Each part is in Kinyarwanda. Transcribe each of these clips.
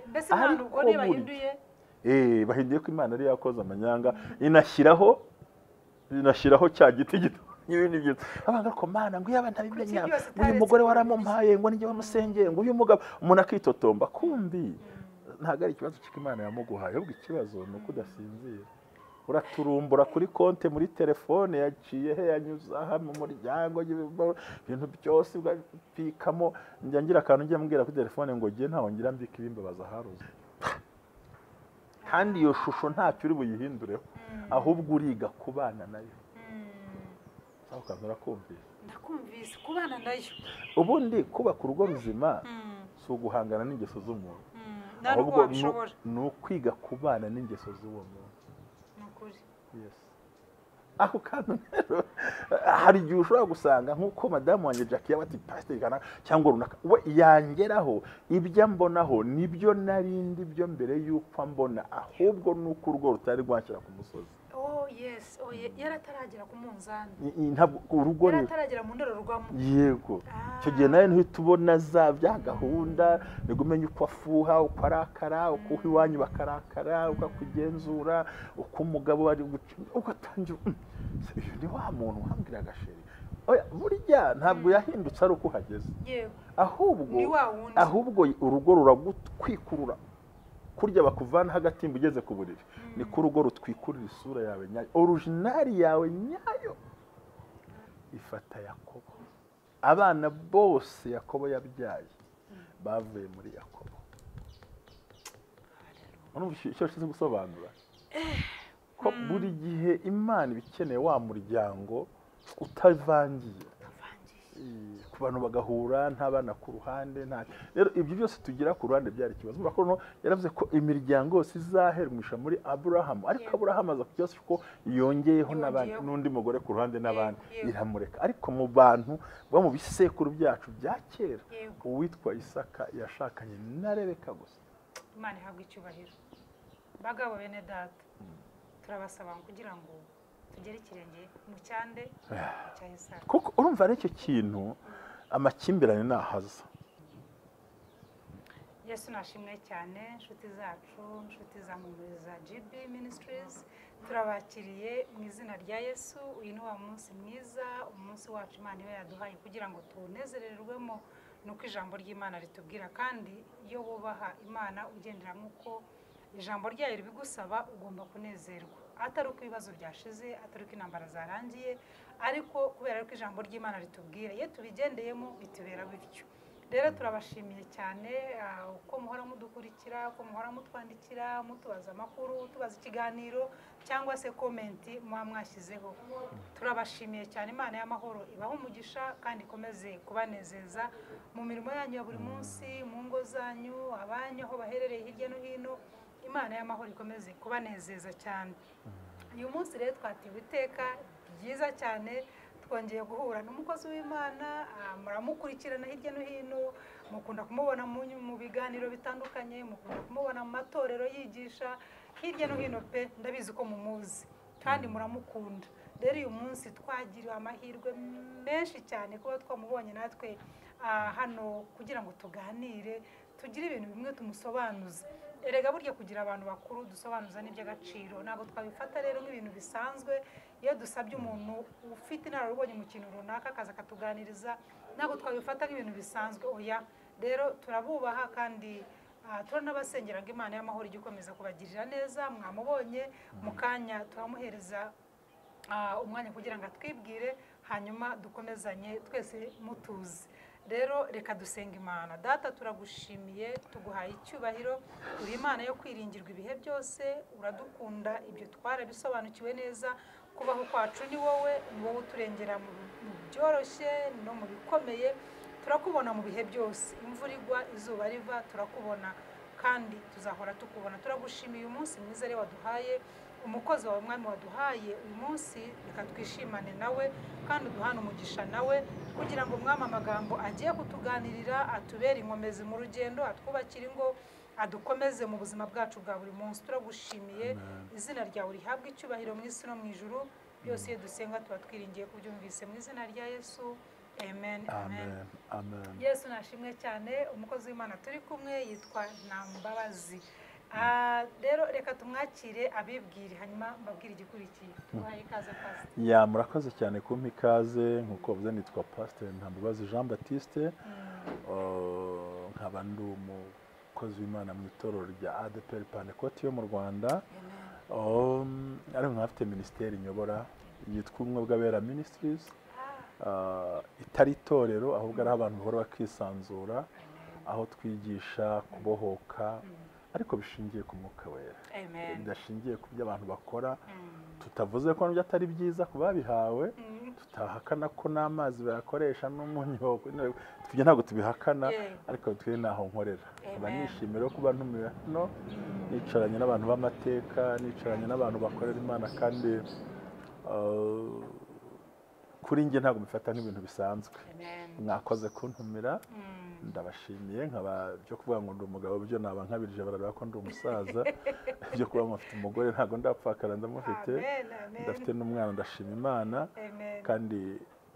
Mbese Imana ubwo ntibahinduye? Bahinduye ko Imana ari yakoze amanyanga, inashyiraho cya giti gito n'ibindi byose. Abanga ko Mana ngo yaba ntabimenya, uyu mugore waramumpaye ngo nijye wamusengeye, ngo uyu mugabo, umuntu akitotomba. Kumbi ntabwo ari ikibazo cy'uko Imana yamuguhaye, ahubwo ikibazo ni uko udasinzira. Uraturumbura kuri konte muri telefone, yaciye he, yanyuze aha mu muryango, ibintu byose bikamo. Njya ngira akantu njya mbwira kuri telefone ngo ngiye ntaho ngira mbika ibimbabaza haruze. Kandi iyo shusho ntacyo uri buyihindureho, ahubwo uriga kubana nayo. Aho kantu urakumvise? Ndakumvise, kubana nayo. Ubundi kubaka urugo ruzima si uguhangana n'ingeso z'umuntu, ahubwo ni ukwiga kubana n'ingeso z'uwo muntu. Yes. Ako kantu rero hari igihe ushobora gusanga nk'uko madamu wanjye Jackie yaba ati pasiteri kanaka cyangwa runaka, we yangeraho ibyo ambonaho nibyo narindi byo mbere y'uko ambona, ahubwo nuko urugo rutari rwashyira ku musozi. Oh yes, oh yarataragera ku munzani. Ntabwo urugo yarataragera mu ndorerwamo. Yego. Icyo gihe nawe ntuhita ubona za bya gahunda, nibwo umenya uko afuha, uko arakara, uko iwanyu bakarakara, uko akugenzura, uko umugabo ari ugatangira. Uyu ni wa muntu wambwiraga sheri. Oya, burya ntabwo yahindutse ari uko uhageze. Yego. Ahubwo urugo ruragutwikurura. Kurya bakuvana hagatimba ugeze ku buriri, niko urugo rutwikurira isura yawe nyayo, originali yawe nyayo. Ifata Yakobo, abana bose Yakobo yabyaye bavuye muri Yakobo. Urumva icyo nshatse gusobanura? Ko buri gihe Imana iba ikeneye wa muryango utavangiye, ku bantu bagahura nta bana ku ruhande, nta. Rero ibyo byose tugira ku ruhande byari ikibazo. Urumva ko yaravuze ko imiryango yose izaherwisha muri Aburahamu, ariko Aburahamu aza kubyose ko yongeyeho n'abandi n'undi mugore ku ruhande n'abandi, iramureka. Ariko mu bantu bo mu bisekuru byacu bya kera, uwitwa Isaka yashakanye na Rebeka gusa. Imana ihabwe icyubahiro. Bagabo bene data, turabasaba kugira ngo tugere ikirenge mu cyande cya Isaka. Kuko urumva ari icyo kintu amakimbirane nahaza. Yesu nashimwe cyane, inshuti zacu, inshuti za Mpumuriza GB Ministries, turabakiriye mu izina rya Yesu. Uyu ni wa munsi mwiza, umunsi wacu Imana iba yaduhaye kugira ngo tunezererwemo nuko ijambo ry'Imana ritubwira. Kandi iyo wubaha Imana ugendera nk'uko ijambo ryayo ribigusaba, ugomba kunezerwa. Atari uko ibibazo byashize, atari uko intambara zarangiye, ariko kubera ko ijambo ry'Imana ritubwira, iyo tubigendeyemo bitubera bityo. Rero turabashimiye cyane uko muhora mudukurikira, uko muhora mutwandikira, mutubaza amakuru, tubaza ikiganiro cyangwa se komenti muba mwashyizeho. Turabashimiye cyane. Imana y'amahoro ibahe umugisha kandi ikomeze kubanezeza mu mirimo yanyu ya buri munsi, mu ngo zanyu, abanyu aho baherereye hirya no hino. Imana y'amahoro ikomeze kubanezeza cyane. Uyu munsi rero twatewe iteka ryiza cyane, twongeye guhura n'umukozi w'Imana. Muramukurikirana hirya no hino, mukunda kumubona mu biganiro bitandukanye, mukunda kumubona mu matorero yigisha hirya no hino pe, ndabizi ko mumuzi kandi muramukunda. Rero uyu munsi twagiriwe amahirwe menshi cyane kuba twamubonye natwe hano kugira ngo tuganire, tugire ibintu bimwe tumusobanuza. Erega burya kugira abantu bakuru dusobanuza n'iby'agaciro, ntabwo twabifata rero nk'ibintu bisanzwe. Iyo dusabye umuntu ufite inararibonye mu kintu runaka akaza akatuganiriza, ntabwo twabifata nk'ibintu bisanzwe, oya. Rero turabubaha kandi turanabasengera ngo Imana y'amahoro ijye ikomeza kubagirira neza. Mwamubonye mu kanya, turamuhereza umwanya kugira ngo atwibwire, hanyuma dukomezanye twese mutuze. Rero reka dusenga Imana. Data, turagushimiye, tuguhaye icyubahiro, uri Imana yo kwiringirwa ibihe byose, uradukunda, ibyo twarabisobanukiwe neza. Kubaho kwacu ni wowe, ni wowe uturengera mu byoroshye no mu bikomeye. Turakubona mu bihe byose, imvura igwa, izuba riva, turakubona kandi tuzahora tukubona. Turagushimiye uyu munsi mwiza rero waduhaye, umukozi wawe mwami waduhaye uyu munsi, reka twishimane nawe kandi uduhane umugisha nawe, kugira ngo mwami amagambo agiye kutuganirira atubere inkomezi mu rugendo, atwubakire ingo, adukomeze mu buzima bwacu bwa buri munsi. Turagushimiye, izina ryawe rihabwe icyubahiro mu isi no mu ijuru. Byose iyo dusenga tuba twiringiye kubyumvise mu izina rya Yesu. Amen, amen, amen. Yesu nashimwe cyane. Umukozi w'Imana turi kumwe yitwa Ntambabazi. Rero reka tumwakire abibwire, hanyuma mbabwire igikurikiye. Tubahaye ikaze, Pastor. Ya, murakoze cyane kumpa ikaze. Nk'uko bavuze, nitwa Pastor Ntambabazi Jean Baptiste, nkaba ndi umukozi w'Imana mu itorero rya ADEPR Pantecote yo mu Rwanda, ariko nkaba mfite minisiteri nyobora yitwa Ubumwe bw'Abera Ministries, itari itorero ahubwo ari aho abantu bahora bakisanzura, aho twigisha kubohoka ariko bishingiye ku Mwuka Wera, Amen. bidashingiye ku byo abantu bakora. Tutavuze ko nabyo atari byiza ku babihawe, tutahakana ko n'amazi bayakoresha n'umunyu, tujya ntabwo tubihakana, ariko twe ntaho nkorera. Nkaba Amen. nishimira kuba ntumiwe hano, nicaranye n'abantu b'amateka, nicaranye n'abantu bakorera Imana, kandi kuri njye ntabwo mbifata nk'ibintu bisanzwe. Amen. Mwakoze kuntumira, ndabashimiye. Nkaba byo kuvuga ngo ndi umugabo byo naba nkabirije, barareba ko ndi umusaza. Byo kuba mufite umugore, ntabwo ndapfakara, ndamufite. Amen, amen. Ndafite n'umwana, ndashima Imana. Amen. Kandi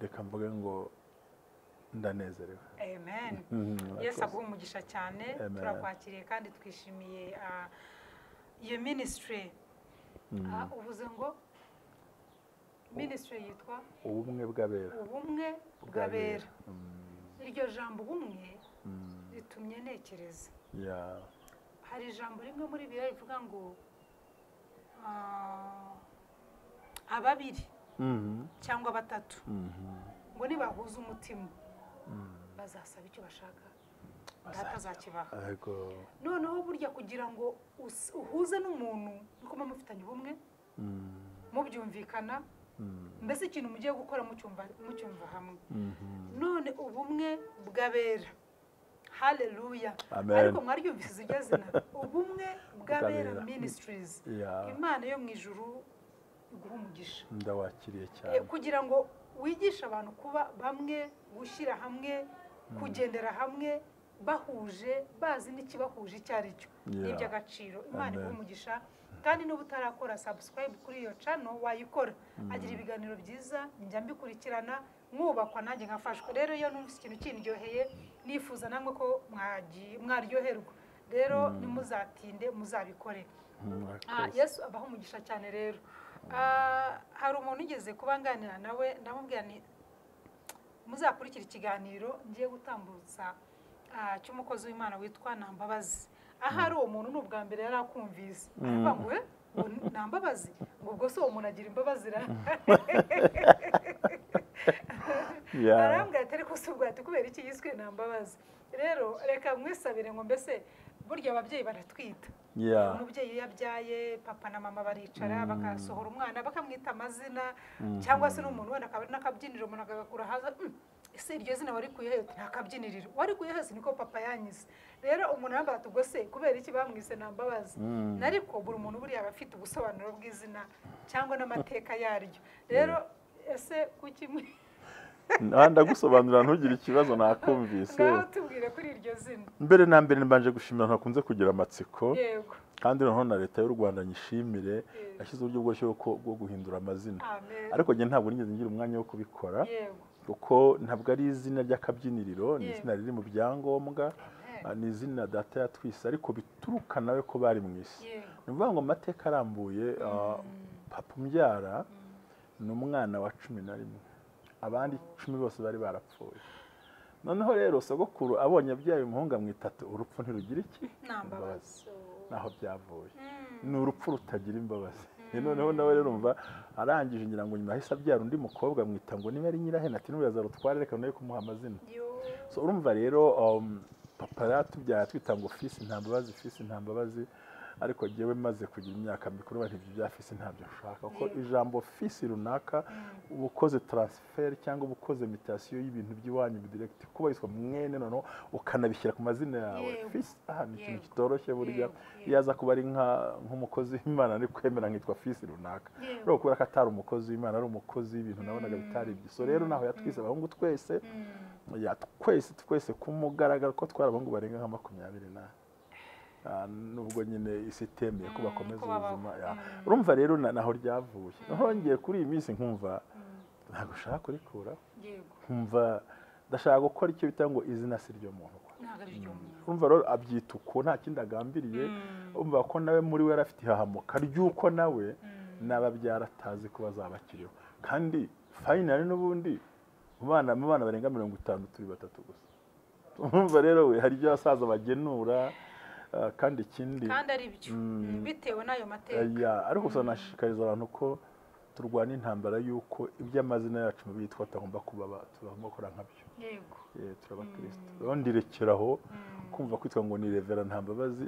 reka mvuge ngo ndanezerewe. Amen. Yesu Murakoze. aguhe umugisha cyane. Amen. Turakwakiriye kandi twishimiye iyo ministry. Uvuze ngo ministry yitwa Ubumwe bw'Abera. Ubumwe bw'Abera. Iryo jambo ubumwe ritumye ntekereza. Hari ijambo rimwe muri Bibiliya rivuga ngo ababiri cyangwa batatu ngo nibahuza umutima bazasaba icyo bashaka, Data azakibaha. Noneho burya kugira ngo uhuze n'umuntu nuko muba mufitanye ubumwe, mubyumvikana, mbese ikintu mugiye gukora mucyumva hamwe. None Ubumwe bw'Abera, haleluya! Amen. Ariko mwaryumvise iryo zina, Ubumwe bw'Abera Bw'Abera. Ministries. Imana yo mu ijuru iguha umugisha. Ndawakiriye cyane. Kugira ngo wigishe abantu kuba bamwe, gushyira hamwe, kugendera hamwe bahuje, bazi n'ikibahuje icyo ari cyo, ni iby'agaciro. Imana Amen. iguha umugisha. Kandi niba utarakora subscribe kuri iyo channel, wayikora. Agira ibiganiro byiza, njya mbikurikirana mwubakwa, nanjye nkafashwa. Rero iyo numvise ikintu kindyoheye, nifuza namwe ko mwaryoherwa. Rero ntimuzatinde, muzabikore. Murakoze. Yesu abaho umugisha cyane. Rero hari umuntu ugeze kuba nganira nawe, ndamubwira nti muzakurikira ikiganiro ngiye gutambutsa cy'umukozi w'Imana witwa Ntambabazi. Ahari uwo muntu ni ubwa mbere yari akumvise, aravuga ngo "Eh, ngo Ntambabazi, ngo ubwo se uwo muntu agira imbabazi ra?" Arambwira ati ariko si ubwo, ati kubera iki yiswe Ntambabazi? Rero reka mwisabire ngo mbese burya ababyeyi baratwita. Umubyeyi iyo abyaye, papa na mama baricara bakasohora umwana, bakamwita amazina, cyangwa se n'umuntu wenda akaba ari n'akabyiniriro, umuntu akagakura haza. Ese iryo zina warikuye he?" Uti, "Nta kabyiniriro." "Warikuye he?" "Niko papa yanyize." Rero umuntu yambaye ati ubwo se kubera iki bamwise Ntambabazi? Ariko buri muntu buriya aba afite ubusobanuro bw'izina cyangwa n'amateka yaryo. Rero ese kuki Ndagusobanurira, ntugire ikibazo, nakumvise. Ngaho tubwire kuri iryo zina. Mbere na mbere mbanje gushimira abantu bakunze kugira amatsiko, kandi noneho na Leta y'u Rwanda nyishimire, yashyize uburyo bworoshye bwo guhindura amazina. Amen. Ariko njye ntabwo nigeze ngira umwanya wo kubikora, kuko ntabwo ari izina ry'akabyiniriro, ni izina riri mu byangombwa, ni izina data yatwise, ariko bituruka nawe ko bari mu isi. Ni ukuvuga ngo amateka arambuye, papa umbyara ni umwana wa 11, abandi 10 bose bari barapfuye. Noneho rero sogokuru abonye abyaye umuhungu amwita ati urupfu ntirugira iki? Nta mbabazi. Naho byavuye, ni urupfu rutagira imbabazi. Noneho nawe rero umva, arangije, ngira ngo nyuma yahise abyara undi mukobwa, amwita ngo niba ari Nyirahene, ati n'ubu yazarutware, reka nawe kumuha amazina. Yo. So urumva rero, papa yaratubyara twita ngo fisi Ntambabazi, fisi Ntambabazi. Ariko jyewe maze kugira imyaka mikuru, bati ibyo bya fisi ntabyo nshaka, kuko ijambo fisi runaka uba ukoze transfer cyangwa uba ukoze mutation y'ibintu by'iwanyu direct, kuba witwa mwene, noneho ukanabishyira ku mazina yawe. Fisi aha ni ikintu kitoroshye burya. Iyo aza kuba ari nk'umukozi w'Imana, ari kwemera nkitwa fisi runaka. Rero kubera ko atari umukozi w'Imana, ari umukozi w'ibintu, nabonaga bitari ibyo. So rero naho yatwise abahungu twese, ya twese twese ku mugaragaro, ko twari abahungu barenga nka 20 na nubwo nyine isi itemeye ko bakomeza ko babaho. ubuzima. Ya. Urumva rero naho ryavuye. Noneho ngiye kuri iyi minsi nkumva Ntabwo ushaka kurikura. Nkumva ndashaka gukora icyo bita ngo izina si ryo muntu. Umva rero abyita uko nta kindi agambiriye, umva ko nawe muri we yarafite ihahamuka ry'uko nawe n'ababyara atazi ko bazabakiriho. Kandi finally n'ubundi mu bana barenga 50 turi batatu gusa. Umva rero we hari ibyo abasaza bagenura, kandi ikindi kandi ari byo bitewe n'ayo mateka. Ariko gusa nashishikariza abantu ko turwana intambara y'uko iby'amazina yacu mu bitwa atagomba kuba tugomba gukora nkabyo. Yego. Turabakristo. Rero ndirekeraho kumva kwitwa ngo ni Reverend Ntambabazi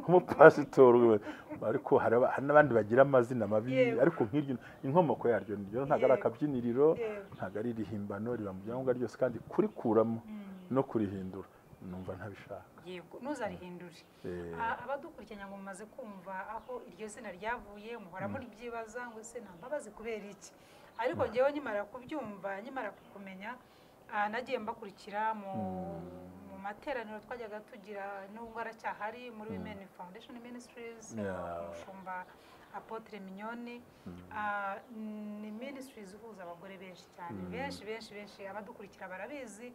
umupasitori, ariko hari n'abandi bagira amazina mabi, ariko nk'iryo inkomoko yaryo niryo, ntabwo ari akabyiniriro, ntabwo ari irihimbano, riba mu byangombwa ryose, kandi kurikuramo no kurihindura numva ntabishaka. Yego, ntuzarihindure. Abadukurikiranye ngo mumaze kumva aho iryo zina ryavuye, muhora muri byibaza ngo ese Ntambabazi kubera iki? Ariko ngewe nkimara kubyumva, nkimara kukumenya, nagiye mbakurikira mu materaniro twajyaga tugira n'ubwo aracyahari muri Women Foundation Ministries, umushumba Apotre Mignone. Ni ministries ihuza abagore benshi cyane, benshi benshi benshi, abadukurikira barabizi,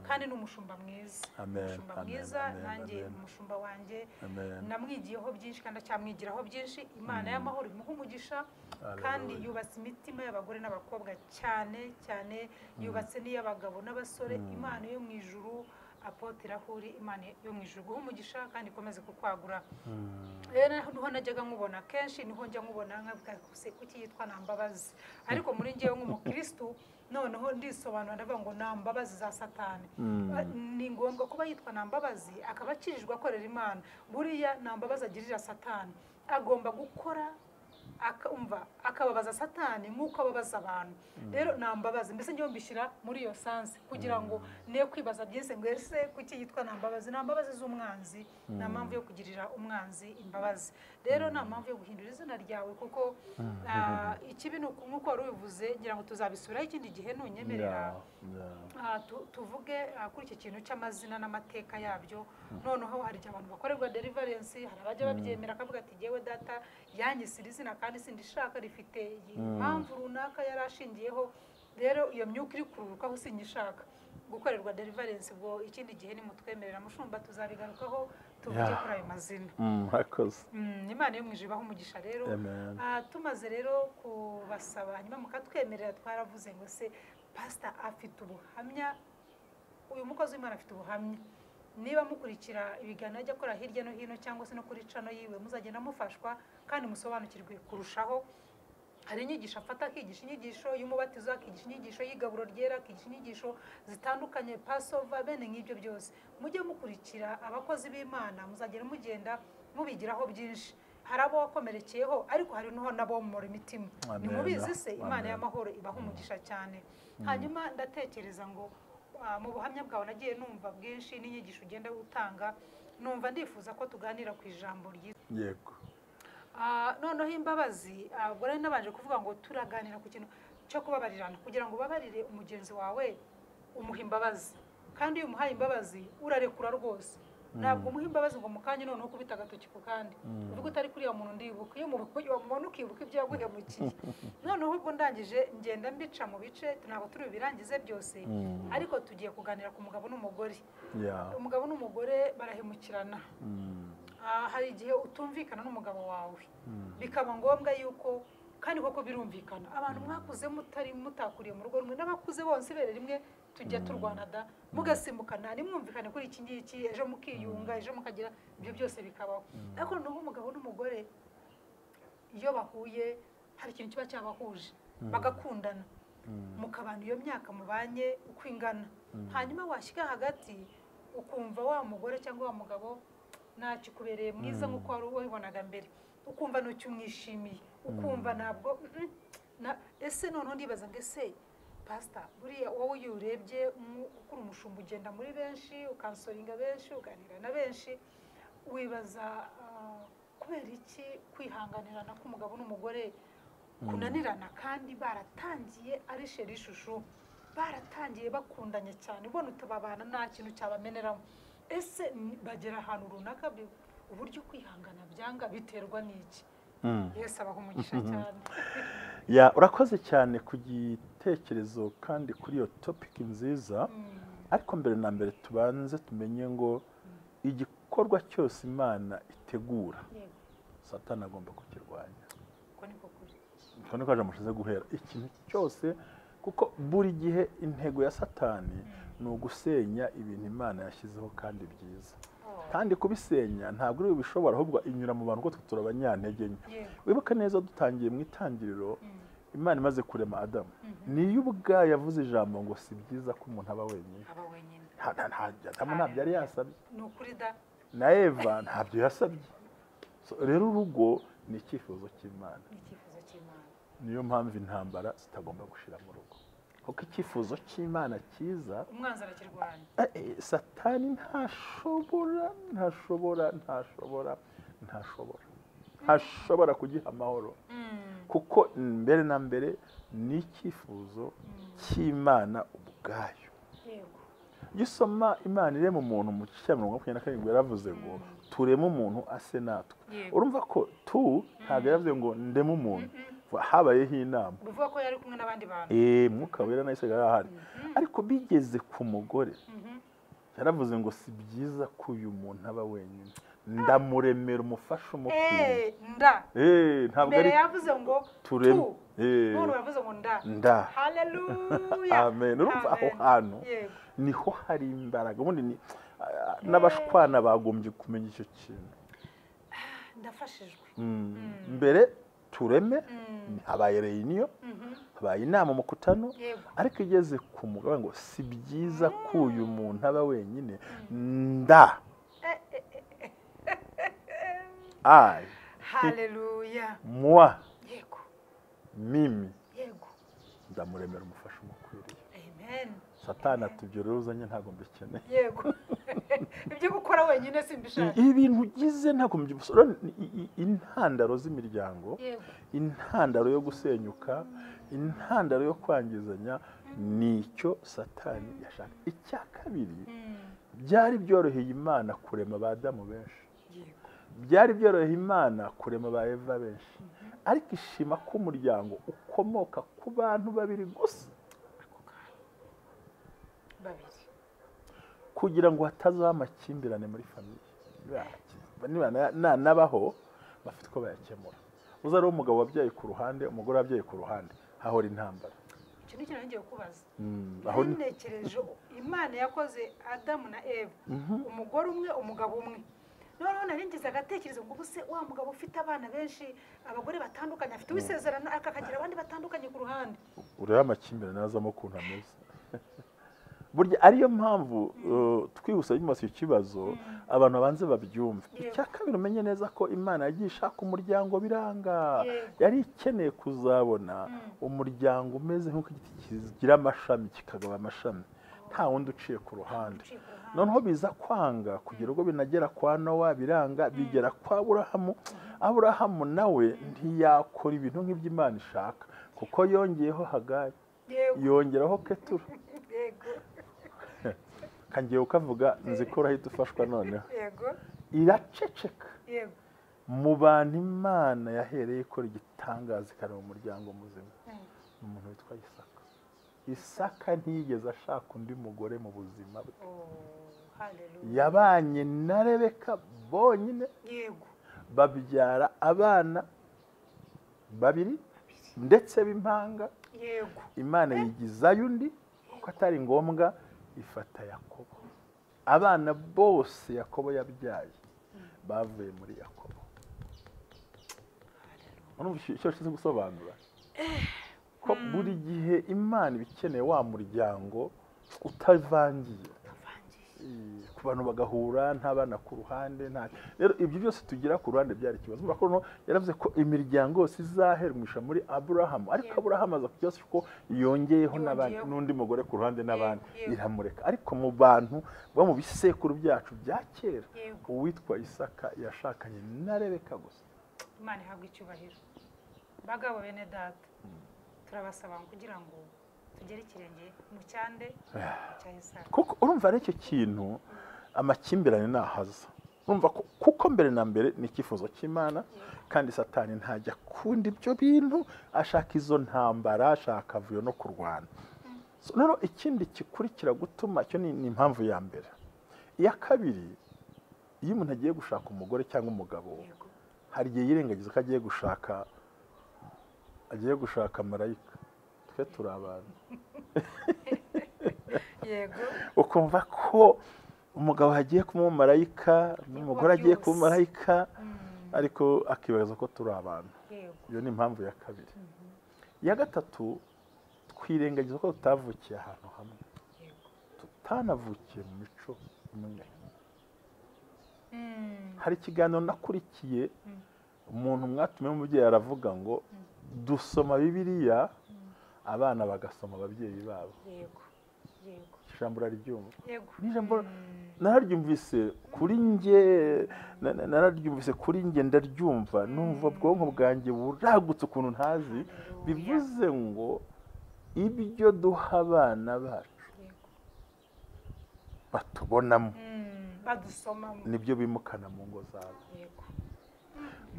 kandi ni umushumba mwiza. Umushumba mwiza, nanjye umushumba wanjye namwigiyeho byinshi kandi acyamwigiraho byinshi. Imana y'amahoro imuha umugisha, kandi yubatse imitima y'abagore n'abakobwa cyane cyane, yubatse n'iy'abagabo n'abasore. Imana yo mu ijuru, Apotre Rahuri, Imana yo mu ijuru guha umugisha kandi ikomeze kukwagura. Rero niho najyaga nkubona kenshi, niho njya nkubona nkavuga kuki yitwa Ntambabazi, ariko muri ngewe nk'umukristo noneho ndisobanura ndavuga ngo Ntambabazi za Satani. Ni ngombwa kuba yitwa Ntambabazi akaba akijijwe akorera Imana. Buriya Ntambabazi agirira Satani, agomba gukora akumva akababaza Satani nk'uko ababaza abantu. Rero Ntambabazi mbese ngiye mbishyira muri iyo sanse kugira ngo ne kwibaza byinshi ngo ese kuki yitwa Ntambabazi. Ntambabazi z'umwanzi, nta mpamvu yo kugirira umwanzi imbabazi. Rero nta mpamvu yo guhindura izina ryawe, kuko ikibi ni nk'uko wari ubivuze, ngira ngo tuzabisubiraho ikindi gihe nunyemerera tuvuge kuri iki kintu cy'amazina n'amateka yabyo. Noneho hari igihe abantu bakorerwa deliverance, hari abajya babyemera akavuga ati jyewe data yanyisira izina kandi sindishaka, rifite impamvu runaka yarashingiyeho, rero iyo myuka iri kururukaho sinyishaka gukorerwa deliverance. Ubwo ikindi gihe nimutwemerera mushumba tuzabigarukaho tuvuge kuri ayo mazina. Murakoze. Imana yo mu ijuru ibahe umugisha. Rero tumaze rero kubasaba hanyuma mukatwemerera, twaravuze ngo se pastor afite ubuhamya, uyu mukozi w'Imana afite ubuhamya. Niba mukurikira ibiganiro ajya akora hirya no hino cyangwa se no kuri channel yiwe, muzagenda mufashwa kandi musobanukirwe kurushaho. Hari inyigisho afata, akigisha inyigisho y'umubatizo, akigisha inyigisho y'igaburo ryera, akigisha inyigisho zitandukanye, Passover, bene nk'ibyo byose. Mujye mukurikira abakozi b'Imana, muzagenda mugenda mubigiraho byinshi. Hari abo wakomerekeyeho, ariko hari n'aho nabo mumura imitima. Ni mubizi se Imana y'amahoro ibaha umugisha cyane. Hanyuma ndatekereza ngo mu buhamya bwawe nagiye numva bwinshi n'inyigisho ugenda utanga, numva ndifuza ko tuganira ku ijambo ryiza. Yego. Noneho imbabazi, ubwo nari nabanje kuvuga ngo turaganira ku kintu cyo kubabarirana, kugira ngo ubabarire umugenzi wawe umuha imbabazi, kandi iyo umuhaye imbabazi urarekura rwose. Ntabwo umuha imbabazi ngo mukanye noneho kubita agatoki ku kandi uvuga utari kuri ya muntu ndibuka, iyo mubona ukibuka ibyo yaguhemukiye. Noneho ubwo ndangije ngenda mbica mu bice, ntabwo turi bubirangize byose, ariko tugiye kuganira ku mugabo n'umugore. Umugabo n'umugore barahemukirana. Hari igihe utumvikana n'umugabo wawe, bikaba ngombwa yuko, kandi koko birumvikana, abantu mwakuze mutari mutakuriye mu rugo rumwe, n'abakuze bonse ibere rimwe tujya turwana da, mugasimbukana nimwumvikane kuri iki ngiki, ejo mukiyunga, ejo mukagira ibyo byose bikabaho. Ariko noneho umugabo n'umugore iyo bahuye hari ikintu kiba cyabahuje, bagakundana, mukabana iyo myaka mubanye uko ingana, hanyuma washyika hagati ukumva wa mugore cyangwa wa mugabo ntakikubereye mwiza nk'uko wari wabibonaga mbere, ukumva ntacyo umwishimiye, ukumva ntabwo ese noneho ndibaza ngo ese pastor buriya wowe iyo urebye ukuri umushumba ugenda muri benshi, ukansoringa benshi, uganira na benshi, wibaza kubera iki kwihanganirana k'umugabo n'umugore kunanirana kandi baratangiye ari sheri ishusho, baratangiye bakundanye cyane, ubona utababana nta kintu cyabameneramo. Ese bagera ahantu runaka uburyo kwihangana byanga biterwa n'iki? Yesu abaha umugisha cyane. Ya, urakoze cyane ku gitekerezo kandi kuri iyo topic nziza. Ariko mbere na mbere tubanze tumenye ngo igikorwa cyose Imana itegura, Satani agomba kukirwanya. Uko niko kuri. Uko niko aje guhera ikintu cyose, kuko buri gihe intego ya Satani ni ugusenya ibintu Imana yashyizeho kandi byiza. Kandi kubisenya ntabwo uri bishobora, ahubwo inyura mu bantu kuko twe turi abanyantege nke. Wibuka neza dutangiye mu itangiriro, Imana imaze kurema Adamu, niyo ubwayo yavuze ijambo ngo si byiza ko umuntu aba wenyine. Aba wenyine. Adamu ntabyo yari yasabye. Ni ukuri da. Na Eva ntabyo yasabye. Rero urugo ni icyifuzo cy'Imana. Ni icyifuzo cy'Imana. Niyo mpamvu intambara zitagomba gushira mu rugo. Kuko icyifuzo cy'Imana cyiza, umwanzi arakirwanya. Satani ntashobora ntashobora kugiha amahoro. Kuko mbere na mbere ni icyifuzo cy'Imana ubwayo. Iyo usoma Imana irema umuntu mu gice cya 27 yaravuze ngo tureme umuntu ase natwe. Urumva ko tu ntabwo yaravuze ngo ndeme umuntu, habayeho inama. Bivuga ko yari kumwe n'abandi bantu. Mwuka wera nahise ahari. Ariko bigeze ku mugore yaravuze ngo si byiza ko uyu muntu aba wenyine, ndamuremera umufasha umukwiye. Nda. Ntabwo ari yavuze ngo tureme. None yavuze ngo nda. Nda. Haleluya. Amen. Urumva aho hantu niho hari imbaraga. Ubundi ni n'abashwana bagombye kumenya icyo kintu. Ndafashijwe. Mbere tureme, habaye reunion, habaye inama mukutano, ariko igeze ku mugabo ngo si byiza ko uyu muntu aba wenyine, nda. Ai. Haleluya. Moi. Yego. Mimi. Yego. Ndamuremera umufasha umukwiriye. Amen. Satani atubyo uzanye ntabwo mbikeneye. Yego. Ibyo gukora wenyine simbishaka. Ibintu ugize ntabwo mbyibusora. Intandaro z'imiryango, intandaro yo gusenyuka, intandaro yo kwangizanya nicyo Satani yashaka. Icya kabiri, byari byoroheye Imana kurema ba Adamu benshi. Byari byoroheye Imana kurema ba Eva benshi. Ariko ishima ko umuryango ukomoka ku bantu babiri gusa. Babiri. Kugira ngo hatazaho amakimbirane muri famiye. Niba nabaho bafite uko bayakemura. Uza ari umugabo wabyaye ku ruhande, umugore wabyaye ku ruhande, hahora intambara. Icyo ni cyo ngiye kubaza. Ntekereje Imana yakoze Adamu na Eva, umugore umwe, umugabo umwe. Noneho naringize agatekerezo ngo ubuse wa mugabo ufite abana benshi, abagore batandukanye, afite uwisezerano akagira abandi batandukanye ku ruhande. Ureba amakimbirane azamo ukuntu ameze. Burya ariyo mpamvu twihuse bimaze ikibazo abantu abanze babyumve. Icya kabiri, umenye neza ko Imana yagiye ishaka umuryango biranga. Yari ikeneye kuzabona umuryango umeze nk'uko igiti kigira amashami kikagaba amashami, nta wundi uciye ku ruhande. Noneho biza kwanga kugira ubwo binagera kwa Nowa biranga, bigera kwa Aburahamu. Aburahamu nawe ntiyakora ibintu nk'iby'Imana ishaka, kuko yongeyeho Hagari, yongeraho Ketura. Kangiye ukavuga nzi ko urahita ufashwa noneho. Iraceceka. Mu bantu Imana yahereye ikora igitangaza ikarema umuryango muzima, ni umuntu witwa Isaka. Isaka ntiyigeze ashaka undi mugore mu buzima bwe. Yabanye na Rebeka bonyine, babyara abana babiri ndetse b'impanga. Imana yigizayo undi kuko atari ngombwa, ifata Yakobo. Abana bose Yakobo yabyaye bavuye muri Yakobo. Icyo nshatse gusobanura ko buri gihe Imana iba ikeneye wa muryango utavangiye, ku bantu bagahura nta bana ku ruhande, nta. Rero ibyo byose tugira ku ruhande byari ikibazo. Urumva ko yaravuze ko imiryango yose izaherwisha muri Aburahamu, ariko Aburahamu aza kubyose ko yongeyeho n'abandi n'undi mugore ku ruhande n'abandi, iramureka. Ariko mu bantu bo mu bisekuru byacu bya kera, uwitwa Isaka yashakanye na Rebeka gusa. Imana ihabwe icyubahiro. Bagabo bene data, turabasaba kugira ngo tugere ikirenge mu cyande cya Isaka. Kuko urumva ari icyo kintu amakimbirane nahaza. Urumva ko kuko mbere na mbere ni icyifuzo cy'Imana, kandi Satani ntajya akunda ibyo bintu, ashaka izo ntambara, ashaka akavuyo no kurwana. So, noneho ikindi gikurikira gutuma icyo ni impamvu ya mbere. Iya kabiri, iyo umuntu agiye gushaka umugore cyangwa umugabo, hari igihe yirengagiza ko agiye gushaka marayika. Twe turi abantu. Yego. Ukumva ko umugabo agiye kuba umumarayika n'umugore agiye kuba umumarayika, ariko akibaza ko turi abantu. Iyo ni impamvu ya kabiri. Iya gatatu, twirengagiza ko tutavukiye ahantu hamwe, tutanavukiye mu mico imwe. Hari ikiganiro nakurikiye, umuntu mwatumiye w'umubyeyi aravuga ngo dusoma Bibiliya, abana bagasoma ababyeyi babo. Yego. Yego. Ijambo uraryumva? Yego. N'ijambo nararyumvise kuri nge, nararyumvise kuri nge, ndaryumva, numva ubwonko bwanjye buragutse ukuntu ntazi. Bivuze ngo ibyo duha abana bacu batubonamo, badusomamo, nibyo bimukana mu ngo zabo. Yego.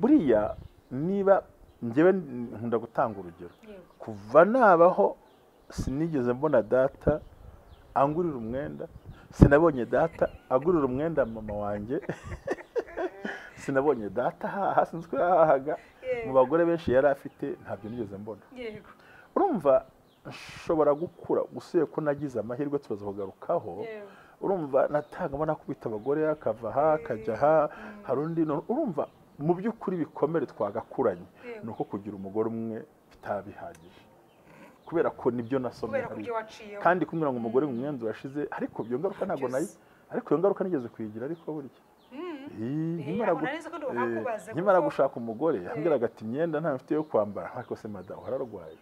Buriya niba njyewe nkunda gutanga urugero, kuva nabaho sinigeze mbona data angurira umwenda, sinabonye data agurira umwenda mama wanjye, sinabonye data haha, sinzi ko yahahaga mu bagore benshi yari afite, ntabyo nigeze mbona. Yego. Urumva nshobora gukura gusuye ko nagize amahirwe tubaza kugarukaho. Urumva natanga mbona kubita abagore akava aha akajya aha, hari undi. Urumva mu by'ukuri bikomere twagakuranye ni uko kugira umugore umwe bitabihagije, kubera ko nibyo nasomye kandi kumbwira ngo umugore umwenda urashize, ariko iyo ngaruka ntabwo nayo, ariko iyo ngaruka nigeze kuyigira. Ariko burya nkimara gushaka umugore yambwiraga ati imyenda nta mfite yo kwambara, ariko se madamu wararwaye,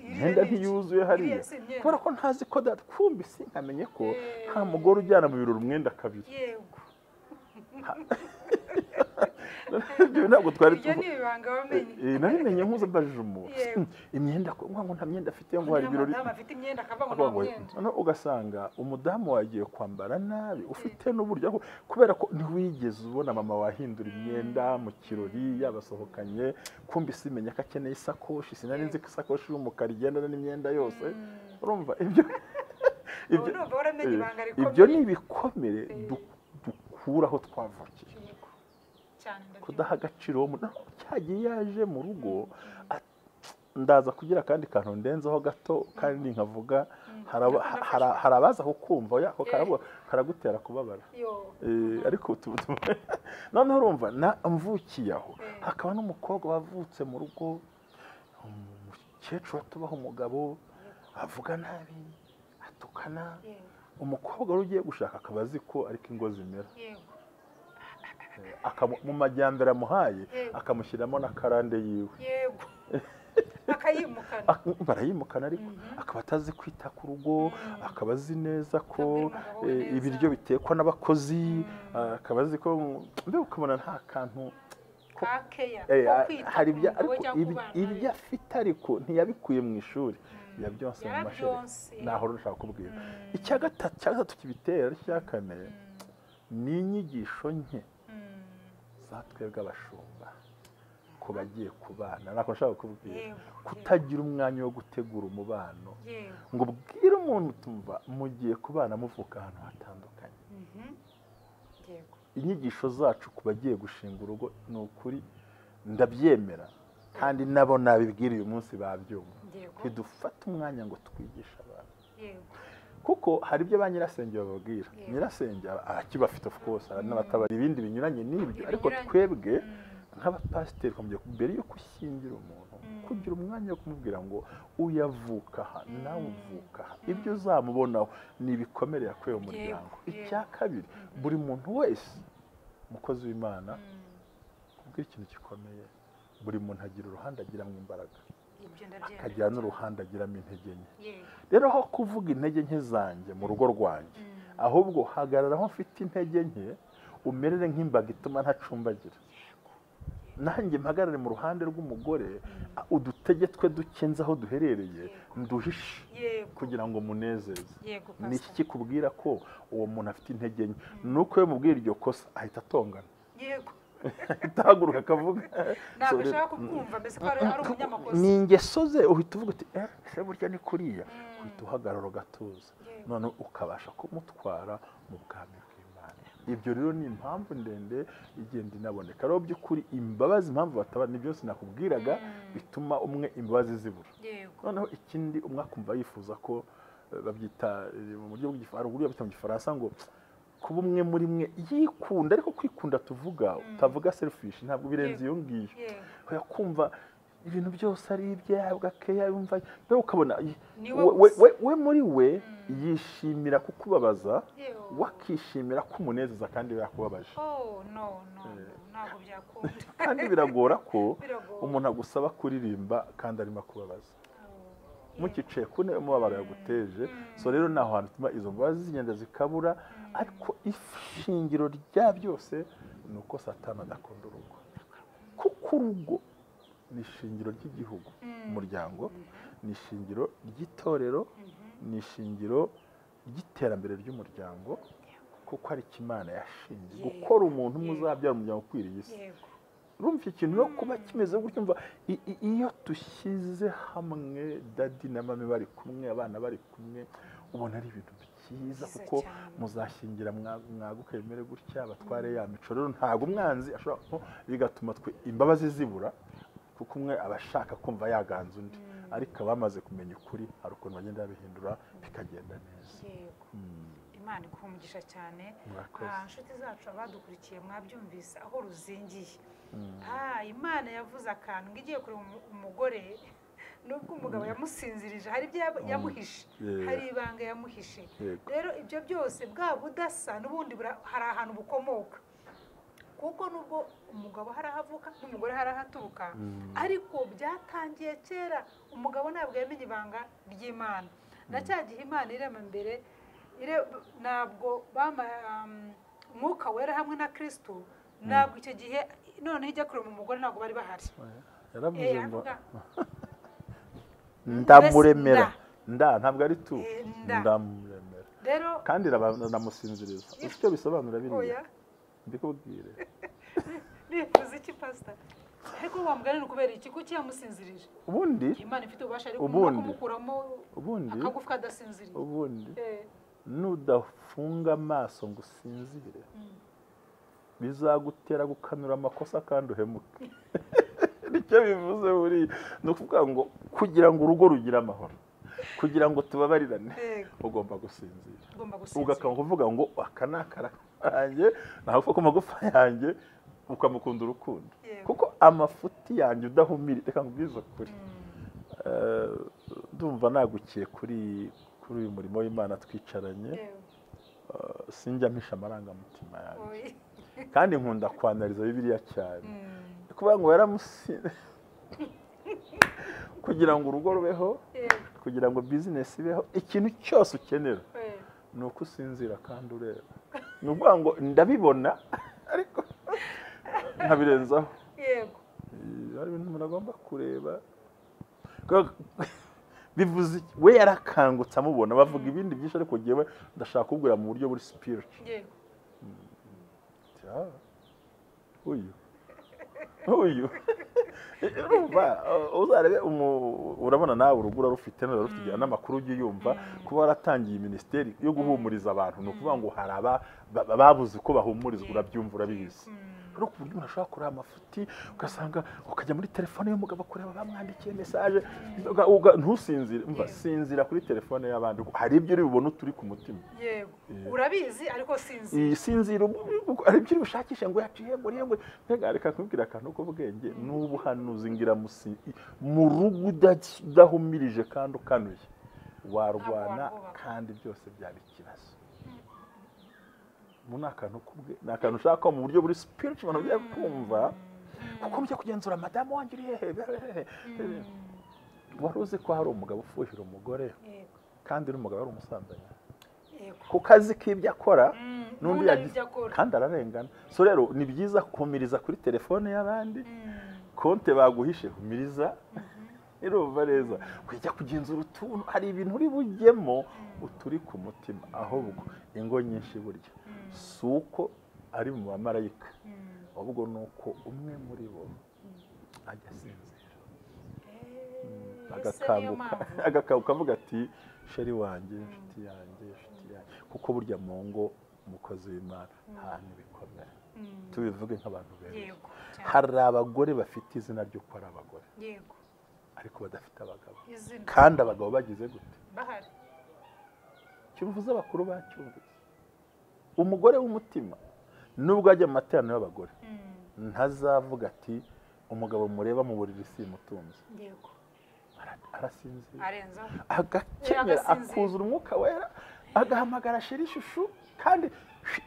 imyenda ntiyuzuye hariya, kubera ko ntazi ko data, kumbi sinkamenye ko nta mugore ujyana mu birori umwenda kabiri. Yego. Ntabwo twari Ibyo ni ibanga wamenye. Nabimenye nkuze mbajije umuntu imyenda ngo nta myenda afite, ngo hari ibirori afite imyenda akavuga ngo nta myenda. Noneho ugasanga umudamu wagiye kwambara nabi ufite n'uburyo, kubera ko ntiwigeze ubona mama wahindura imyenda mu kirori yabasohokanye, kumbi simenya ko akeneye isakoshi, sinari nzi ko isakoshi y'umukara igendana n'imyenda yose. Urumva ibyo ibyo ni ibikomere dukuraho twavukiye. Kudaha agaciro cyagiye yaje mu rugo. Ndaza kugira akandi kantu ndenzeho gato kandi nkavuga, hari abaza kukumva yako karagutera kubabara, ariko noneho urumva mvukiye aho, hakaba n'umukobwa wavutse mu rugo, umukecuru atubaho umugabo, avuga nabi, atukana. Umukobwa wari ugiye gushaka akaba azi ko ariko ingo zimera, mu majyambere amuhaye akamushyiramo n'akarande yiwe. Yego. Akayimukana. Barayimukana, ariko akaba atazi kwita ku rugo, akaba azi neza ko ibiryo bitekwa n'abakozi, akaba azi ko mbe ukabona nta kantu hari ibyo afite, ariko ntiyabikuye mu ishuri, yabyonse mu mashereka. Naho nshaka kubwira icya gatatu kibitera, icya kane ni inyigisho nke zatwebwe abashumba ko bagiye kubana. Nako nshaka kubwira kutagira umwanya wo gutegura umubano, ngo ubwire umuntu tumva mugiye kubana muvuka ahantu hatandukanye. Inyigisho zacu ku bagiye gushinga urugo ni ukuri ndabyemera, kandi nabo nabibwira uyu munsi babyumva. Ntidufate umwanya ngo twigishe abantu, kuko hari ibyo ba nyirasenge bababwira. Nyirasenge akibafite of course, n'abatabara ibindi binyuranye n'ibyo, ariko twebwe nk'abapasiteri mbere yo gushyingira umuntu, kugira umwanya wo kumubwira ngo uyavuka aha nawe uvuka aha, ibyo uzamubonaho ni ibikomere yakuye mu muryango. Icya kabiri, buri muntu wese umukozi w'Imana kubwira ikintu gikomeye, buri muntu agira uruhande agiramo imbaraga, akagira n'uruhande agiramo intege nke. Rero aho kuvuga intege nke zanjye mu rugo rwanjye, ahubwo hagarara aho mfite intege nke, umerere nk'imbaga ituma ntacumbagira. Nanjye mpagarare mu ruhande rw'umugore, udutege twe dukenze aho duherereye nduhishe kugira ngo munezeze. Ni iki kikubwira ko uwo muntu afite intege nke? Nuko iyo mubwira iryo kosa ahita atongana. Yego. Itahaguruka akavuga. Ntabwo ashaka kukumva mbese ko ari umunyamakosa. Ni ingeso ze, uhita uvuga uti ese burya ni kuriya, uhita uhagarara ugatuza, none ukabasha kumutwara mu bwami bw'Imana. Ibyo rero ni impamvu ndende igenda inaboneka. Rero by'ukuri imbabazi, impamvu batabara ni byose nakubwiraga bituma umwe imbabazi zibura. Noneho ikindi umwe akumva yifuza ko babyita mu buryo bw'igifaransa, mu Gifaransa ngo kuba umwe muri mwe yikunda, ariko kwikunda tuvuga utavuga selfish, ntabwo birenze iyo ngiyo. Oya, kumva ibintu byose ari ibye, akeya yumva, mbega ukabona we muri we yishimira kukubabaza, wakishimira kumunezeza kandi yakubabaje. Oh no no, ntabwo byakunda. Kandi biragora ko umuntu agusaba kuririmba kandi arimo akubabaza. Mukicaye ku ntebe umubabaro yaguteje. So rero naho hantu tuma izo mbabazi zigenda zikabura, ariko ishingiro rya byose ni uko Satani adakunda urugo, kuko urugo ni ishingiro ry'igihugu, umuryango ni ishingiro ry'itorero, ni ishingiro ry'iterambere ry'umuryango, kuko ari Imana yashinze gukora umuntu umwe uzabyara umuryango ukwiriye isi. Urumva ikintu no kuba kimeze gutyo, umva iyo dushyize hamwe dadi na mami bari kumwe, abana bari kumwe, ubona ari ibintu byiza, kuko muzashyingira mwaguke bimere gutya, batware ya mico. Rero ntabwo umwanzi ashobora, bigatuma twe imbabazi zibura, kuko umwe aba ashaka kumva yaganza undi, ariko abamaze kumenya ukuri hari ukuntu bagenda babihindura bikagenda neza. Imana iguhe umugisha cyane. Inshuti zacu abadukurikiye mwabyumvise aho ruzingiye. Imana yavuze akantu ngo igiye kureba umugore, nubwo umugabo yamusinzirije hari ibyo yamuhishe, hari ibanga yamuhishe. Rero ibyo byose bwa budasa n'ubundi hari ahantu bukomoka, kuko nubwo umugabo hari aho avuka n'umugore hari aho aturuka, ariko byatangiye kera. Umugabo ntabwo yamenye ibanga ry'Imana. Na cya gihe Imana irema mbere, ntabwo umwuka wera hamwe na Kristo, ntabwo icyo gihe noneho ijya kurema umugore ntabwo bari bahari. Yaravuze ngo ndamuremera, nda ntabwo ari tu, ndamuremera. Rero kandi ndamusinziriza. Icyo bisobanura biriya mbikubwire. Nifuza iki pastor? Ariko wamugana ni kubera iki? Kuki yamusinzirije? Ubundi Imana ifite ububasha ariko kumukuramo akagufwa adasinziriye. Ubundi nudafunga amaso ngo usinzire, bizagutera gukanura amakosa kandi uhemuke. Nicyo bivuze buri, ni ukuvuga ngo kugira ngo urugo rugire amahoro, kugira ngo tubabarirane, ugomba gusinzira. Ugakanga kuvuga ngo aka ni akara kanjye, ntabwo ku magufa yanjye, ukamukunda urukundo, kuko amafuti yanjye udahumira. Reka nkubwize ukuri, ndumva nagukiye kuri uyu murimo w'Imana twicaranye, sinjya mpisha amarangamutima yanjye, kandi nkunda kwanariza Bibiliya cyane. Kuvuga ngo yaramusinze kugira ngo urugo rubeho, kugira ngo business ibeho, ikintu cyose ukenera ni uko usinzira kandi ureba. Ni ukuvuga ngo ndabibona ariko nkabirenzaho. Yego, hari ibintu umuntu agomba kureba. Bivuze we yarakangutse amubona, bavuga ibindi byinshi, ariko jyewe ndashaka kubwira mu buryo buri spiritual. Yego. Uyu urumva uzarebe, urabona nawe urugo urarufite, rufite n'amakuru ujye yumva. Kuba waratangiye minisiteri yo guhumuriza abantu, ni ukuvuga ngo hari ababuze uko bahumurizwa, urabyumva urabizi. Rero ku buryo umuntu ashobora kureba amafuti, ugasanga ukajya muri telefone y'umugabo kureba bamwandikiye message, ntusinzire. Umva, sinzira kuri telefone y'abandi, hari ibyo uri bubone uturi ku mutima. Yego, urabizi ariko sinzira. Sinzira, hari ibyo uri bushakishe ngo yaciye ngo ngo mbega. Reka kubwira akantu k'ubwenge n'ubuhanuzi ngira mu rugo udahumirije kandi ukanuye, warwana kandi byose byaba ikibazo. Mu akantu kubwe ni akantu ushaka mu buryo buri spiritual umuntu ugiye kumva, kuko mujya kugenzura madamu wanjye uri hehe. Wari uzi ko hari umugabo ufuhira umugore, kandi n'umugabo ari umusambanyi ku kazi k'ibyo akora, n'undi yagize kandi ararengana. So rero ni byiza kumiriza kuri telefone y'abandi, konte baguhishe humiriza, irumva neza, kujya kugenzura utuntu. Hari ibintu uri bujyemo uturi ku mutima. Ahubwo ingo nyinshi burya si uko ari mu bamarayika, Ahubwo ni uko umwe muri bo ajya asinzira agakanguka avuga ati sheri wanjye, inshuti yanjye, inshuti yanjye. Kuko burya mu ngo umukozi w'Imana nta bikomere, tubivuge nk'abantu benshi. Hari abagore bafite izina ry'uko ari abagore, ariko badafite abagabo, kandi abagabo bagize gute? Bahari. Cyumvuze abakuru bacyumvise. Umugore w'umutima nubwo ajya mu materaniro y'abagore ntazavuga ati umugabo mureba mu buriri simutunze. Yego. Arasinzira, agakenyera, akuzura umwuka wera, agahamagara sheri shushu, kandi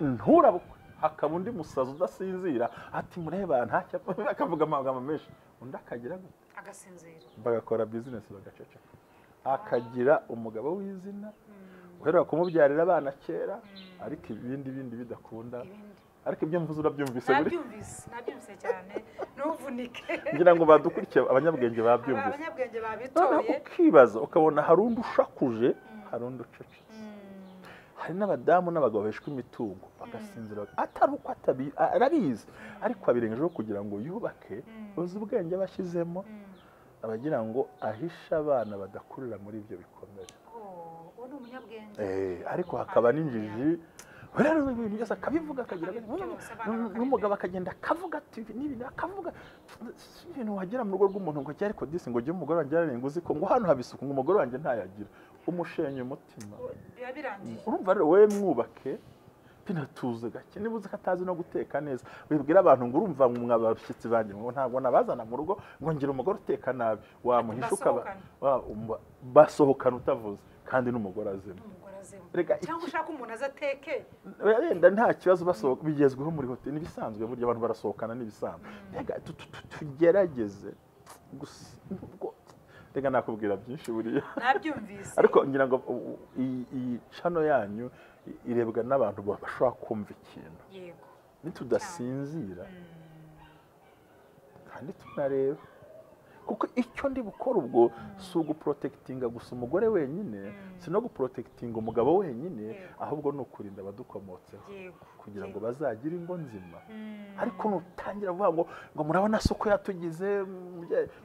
nturabukwe. Hakaba undi musazi udasinzira ati mureba ntacyo, akavuga amagambo menshi, undi akagira gute? Agasinzira. Bagakora business bagaceceka. Akagira umugabo w'izina uheruka kumubyarira abana kera, ariko ibindi bindi bidakunda. Ariko ibyo mvuze urabyumvise? Nabyumvise cyane, ntuvunike. Ngira ngo badukurikiye abanyabwenge babyumvise. Abanyabwenge babitoye. Ukibaza ukabona hari undi ushakuje, hari undi ucecetse. Hari n'abadamu n'abagabo beshwa imitungo bagasinzira, atari uko arabizi, ariko abirengejeho kugira ngo yubake. Uzi ubwenge bashyizemo abagira ngo ahishe abana badakurira muri ibyo bikomere. Ariko hakaba n'injiji rero ibintu byose akabivuga, akagira n'umugabo akagenda akavuga ati n'ibi akavuga ibintu wagera mu rugo rw'umuntu ngo ariko disi ngo jye umugore wanjye yararenga, uzi ko ngo hano haba isuku ngo umugore wanjye ntayagira, umushenye umutima. Urumva rero wowe mwubake binatuze gake, niba uzi ko atazi no guteka neza wibwira abantu ngo urumva mwabashyitsi banjye ngo ntabwo nabazana mu rugo ngo ngira umugore uteka nabi, wamuhisha ukaba basohokana utavuze, kandi n'umugore azima. Cyangwa ushaka umuntu azateke wenda nta kibazo, basohoka bigezweho muri hoteli nibisanzwe, burya abantu barasohokana nibisanzwe. Reka tugerageze gusa, reka nakubwira byinshi buriya nabyumvise, ariko ngira ngo iyi channel yanyu irebwa n'abantu bashobora kumva ikintu. Yego. Nitudasinzira kandi tunareba, kuko icyo ndi bukora ubwo si uguprotectinga gusa umugore wenyine, si no guprotectinga umugabo wenyine, ahubwo ni ukurinda abadukomotseho kugira ngo bazagire ingo nzima. Ariko nutangira kuvuga ngo murabona soko yatugize,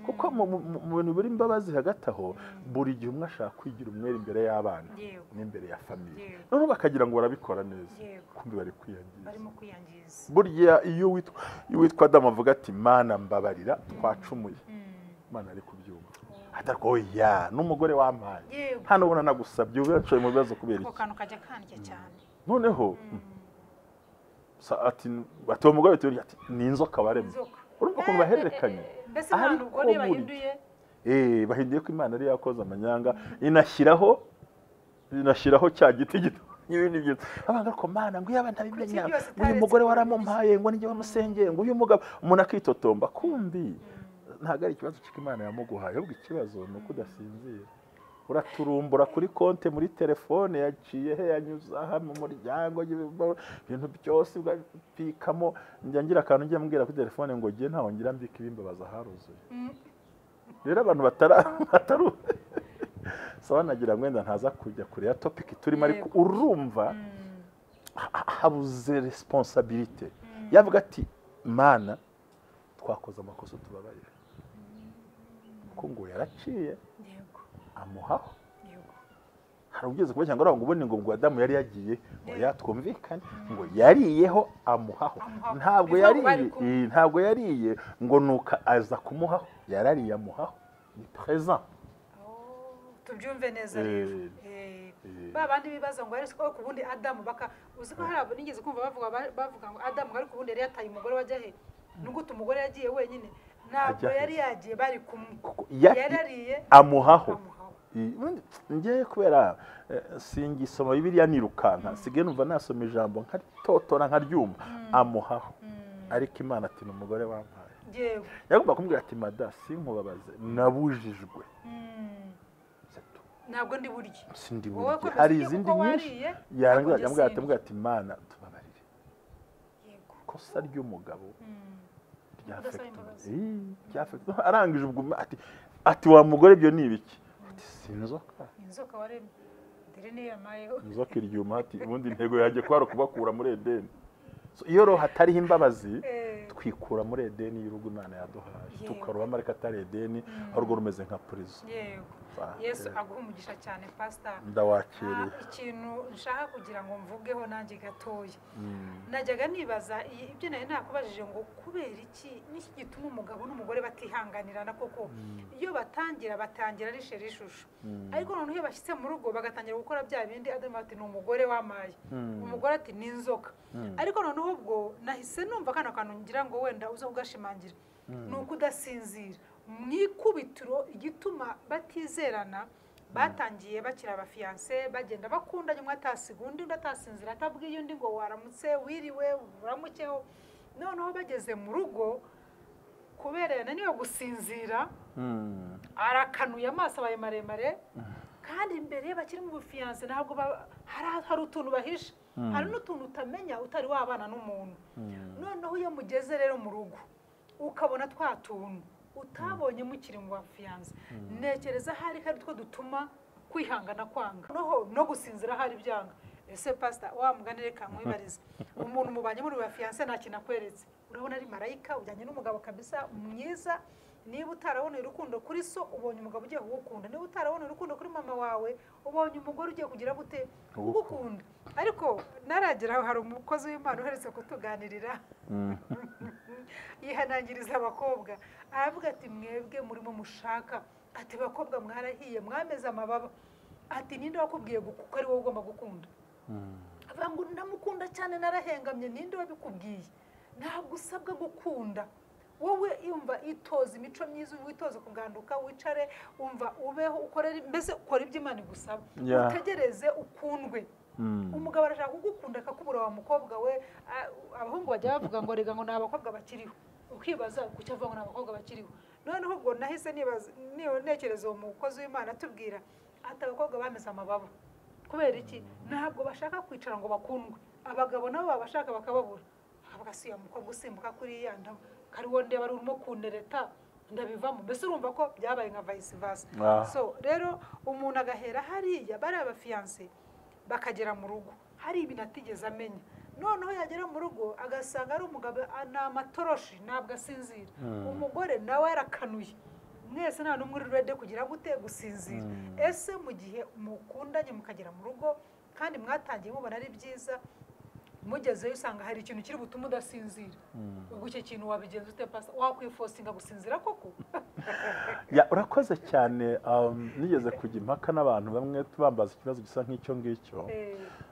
kuko mu bintu biri imbabazi hagati aho buri gihe umwe ashaka kwigira umwere imbere y'abana n'imbere ya famiye, noneho bakagira ngo barabikora neza, kumbi bari kwiyangiza. Burya iyo witwa Adamu avuga ati Mana mbabarira twacumuye, Imana ari kubyumva. Atariko oya n'umugore wampaye hano ubona nagusabye ubacoye mu bibazo kubera iki? Ako kantu kajya kandya cyane. Noneho ati ati umugore ati ni inzoka baremye. Urumva ukuntu bahererekanye. Mbese Imana ubwo niba bahinduye bahinduye ko Imana ari yakoze amanyanga, inashyiraho cya giti gito n'ibindi byose. Abanga ko Mana ngo yaba ntabimenya, uyu mugore waramumpaye ngo nijye bamusengeye, ngo uyu mugabo, umuntu akitotomba kumbi ntabwo ari ikibazo cy'uko Imana yamuguhaye, ahubwo ikibazo ni uko udasinzira. Uraturumbura kuri konte muri telefone yaciye he, yanyuze aha mu muryango, ibintu byose bikamo. Njya ngira akantu njya mbwira kuri telefone ngo ngiye ntaho ngira mbika ibimbabaza haruzuye. Rero abantu bataru sawa, nagira ngo wenda ntaza kujya kure ya topic turimo, ariko urumva habuze responsibility. Yavuga ati Mana twakoze amakosa tubabarire, kuko ngo yaraciye amuhaho. Hari ugeze kuba cyangwa ngo ubone ngo Adamu yari yagiye, ngo yatwumvikane ngo yariyeho amuhaho. Ntabwo yariye ngo nuka aza kumuhaho, yarariye amuhaho, ni présent. Tubyumve neza rero. Ba bandi bibaza ngo ariko kubundi Adamu baka uzi ko hari abo nigeze kumva bavuga ngo Adamu ariko ubundi yari yataye umugore wajya he? Nuguta umugore yagiye wenyine, ntabwo yari yagiye, bari kumwe, yarariye amuhaho. Ngiye kubera singisoma Bibiliya nirukanka, sigaye numva nasoma ijambo nkaritotora nkaryumva, amuhaho. Ariko Imana ati ni umugore wampaye. Yagomba kumubwira ati mada sinkubabaze, nabujijwe, ntabwo ndi burye, sindi burye, hari izindi nyinshi. Yarangiza amubwira ati Mana tubabarire. Ikosa ry'umugabo ryafekta, arangije ubwo ati wa mugore ibyo ni ibiki? Ati si inzoka. Inzoka waremye. Dore niyo yamayeho. Inzoka iryuma ati ubundi intego yanjye kwari ukubakura muri Edeni. So iyo roho hatariho imbabazi, Twikura muri Edeni y'urugo Imana yaduhaye, tukarubamo ariko atari Edeni, ahubwo rumeze nka prison. Yego. Yesu aguha umugisha cyane, Pastor. Ndawakiriye. Ikintu nshaka kugira ngo mvugeho nanjye gatoya, najyaga nibaza ibyo nari nakubajije ngo kubera iki n'iki gituma umugabo n'umugore batihanganirana koko. Iyo batangira ari sheri ishusho, ariko noneho iyo bashyitse mu rugo bagatangira gukora bya bindi, Adamu ati ni umugore wamaye, umugore ati ni inzoka. Ariko noneho ubwo nahise numva kano kantu ngira ngo wenda uze kugashimangira, ni ukudasinzira mu ikubitiro. Igituma batizerana, batangiye bakiri abafiyanse, bagenda bakundanye, umwe atasiga undi, undi atasinzira atabwiye undi ngo waramutse, wiriwe, uramukeho. Noneho bageze mu rugo, kubera yananiwe gusinzira, arakanuye amaso abaye maremare, kandi imbere bakiri mu bufiyanse ntabwo hari utuntu bahisha, hari n'utuntu utamenya utari wabana n'umuntu. Noneho iyo mugeze rero mu rugo ukabona twa tuntu utabonye mukiri mu bafiyanse, ntekereza hari kandi two dutuma kwihangana kwanga, noneho no gusinzira hari byanga. Ese Pastor, wa mugani reka nkwibarize, umuntu mubanye muri bafiyanse nta kintu akweretse, urabona ari marayika, ujyanye n'umugabo kabisa mwiza. Niba utarabona urukundo kuri so, ubonye umugabo ugiye kugukunda. Niba utarabona urukundo kuri mama wawe, ubonye umugore ugiye kugira gute kugukunda. Ariko naragera hari umukozi w'Imana uherutse kutuganirira, yihanangiriza abakobwa, aravuga ati mwebwe murimo mushaka, ati bakobwa mwarahiye, mwameze amababa, ati ninde wakubwiye kuko ari wowe ugomba gukunda? Avuga ngo ndamukunda cyane narahengamye. Ninde wabikubwiye? Ntabwo usabwa gukunda wowe. Yumva itoza imico myiza, witoze kuganduka, wicare umva ubeho, ukorere, mbese ukora ibyo Imana igusaba, utegereze ukundwe. Umugabo arashaka kugukunda akakubura wa mukobwa we. Abahungu bajya bavuga ngo rega ngo ni abakobwa bakiriho, ukibaza kuki avuga ngo ni abakobwa bakiriho. Noneho ubwo nahise nibaza, ntekereza uwo mukozi w'Imana atubwira ati abakobwa bameze amababa kubera iki? Ntabwo bashaka kwicara ngo bakundwe. Abagabo nabo babashaka bakababura, akavuga si mukobwa usimbuka kuriya kariwo ndeba ari urimo kuntereta ndabivamo. Mbese urumva ko byabaye nka vice versa. So rero umuntu agahera hariya, bari abafiyanse bakagera mu rugo hari ibintu atigeze amenya. Noneho yagera mu rugo agasanga ari umugabo ni amatoroshi, ntabwo asinzira, umugore nawe yarakanuye, mwese nta n'umwe uri ready kugira gute gusinzira. Ese mu gihe mukundanye mukagera mu rugo kandi mwatangiye mubona ari byiza, mugezeyo usanga hari ikintu kiri butume udasinzira, ubwo icyo kintu wabigenza ute Pastor? Wakwifosinga gusinzira koko? Ya, urakoze cyane. Nigeze kujya impaka n'abantu bamwe tubambaza ikibazo gisa nk'icyo ngicyo,